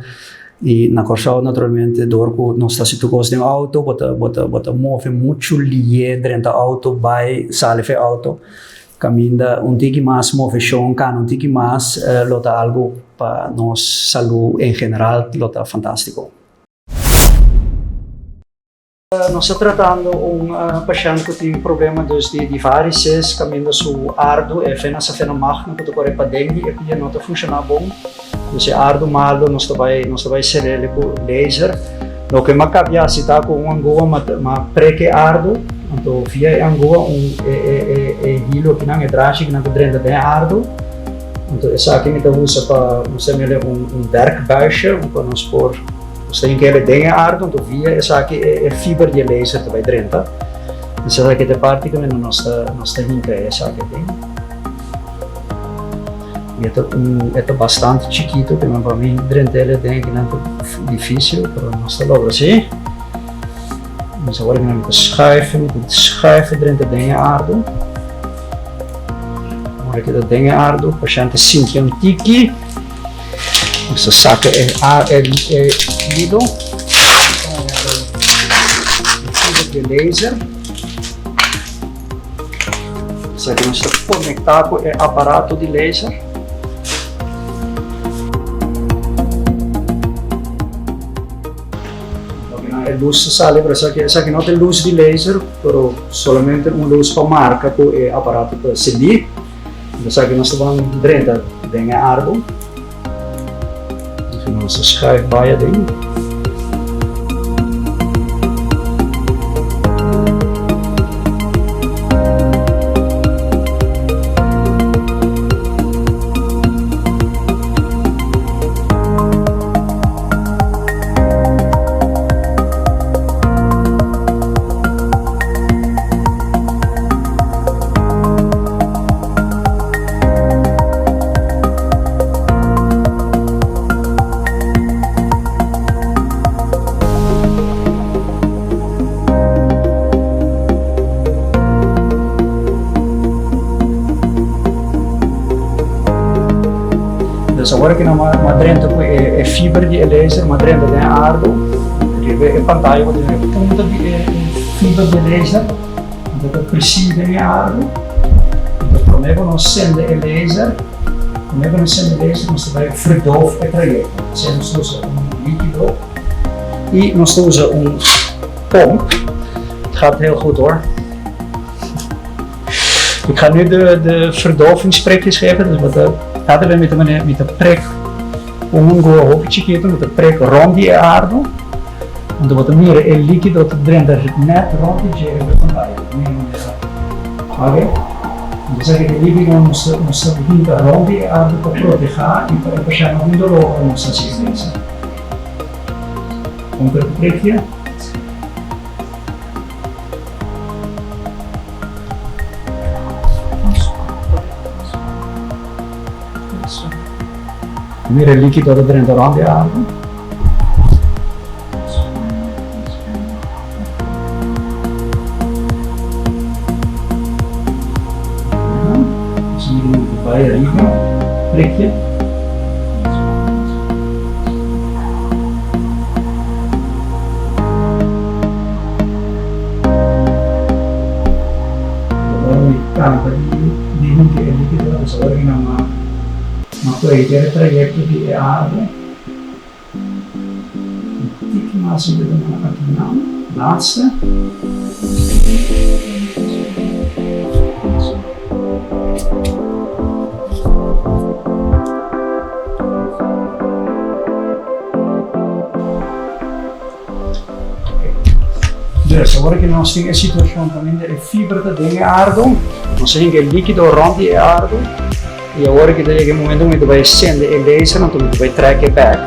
i na Kòrsou naturalmente dor ku nos ta hasi tur kos den outo bo ta bo ta bo ta move muchu lié drenta outo bai sali for e outo kaminda un tiki mas moveshon kana un tiki mas lo ta algu pa nos salú en general lo ta fantástiko. Nos ta tratando un pashènt ku tin problema dus di varices kaminda su ardu, e vena safena magna ku ta kore paden di e pia no ta funshoná bon. Dus e ardu malu nos ta bai nos ta bai ser'el ku laser. Loke m'a kapia hasi ta ku un angua m'a prek e ardu, anto via e angua un e e e hilo kinan, e drachi kinan ta drenta den e ardu. Anto esaki mi ta usa pa nos ta mira un werkbuisje pa nos por Nos ta hink'e den e ardu, anto via esaki e fiber di e laser ta bai drenta. Esaki ta e parti kaminda nos ta nos ta hinka esaki aden. I e ta un e ta bastante chikitu, pero pa mi drenta el aden akinan ta difisil, pero nos ta logra si. Nos awor mi ta schuif, mi ta schuif drenta den e ardu. Ora ku e ta den e ardu, pashènt ta sinti un tiki. Nos ta saca e e hilo. E laser. Esaki nos ta conecta cu e aparato di laser. E luz ta sali, pero esaki, esaki no ta e luz di laser, pero solamente un luz pa marca cu e aparato ta sindi. Esaki nos ta ban drenta den e árbol. Nos ta schuif bai aden. Dus awor ku nan a drenta ku e fibra di e laser, a drenta den e ardu, riba e pantaya bo ta mira e punta di e fibra di e laser, anto ta presi den e ardu. Anto promé ku nos sende e laser, promé ku nos sende e laser nos ta bai verdoof e trayekto. Esei nos ta usa un likido i nos ta usa un pomp. Het gaat heel goed hoor. Ik ga nu de, de verdovingsprikjes geven. Dus wat de, laten we met de, met de prik un hopi chiquito, met de prik rond die aarde. Want wat mira e liquido te drenta net rond die jere van Oké? Dus e liquido nos nos hinta rond die aarde pa proteger y pa e pashent no tin dolor ora nos haci e Komt er een prikje? Mira e likido ta drenta rond di ardu. Bai ariba, prikje. Ora mi canta di hunti e likido, dus ora mi nan ma pleita e trayecto di e arde, un tiki mas mi ta duna akinan, laatste. Dus awor ku nos tin e situashon kaminda e fibra ta den e ardo, nos ta hinka e likido rònt di e ardo i awor ku ta yega e momento ku mi ta bai sende e laser anto mi ta bai trèk e bèk.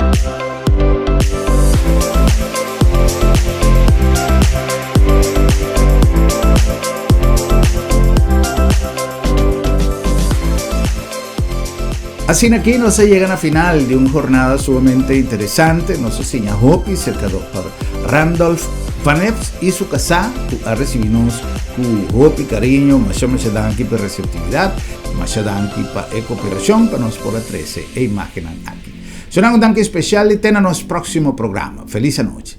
Asina aki nos a yega na final di un jornada sumamente interesante. Nos a siña hopi cerca Dòkter Randolph Van Eps y su casá cu a recibi nos cu hopi cariño. Masha masha danki pa e receptividad, masha danki pa e cooperacion pa nos por a trece e imagennan aki. Sona un danki especial y te na nos proximo programa. Feliz anochi.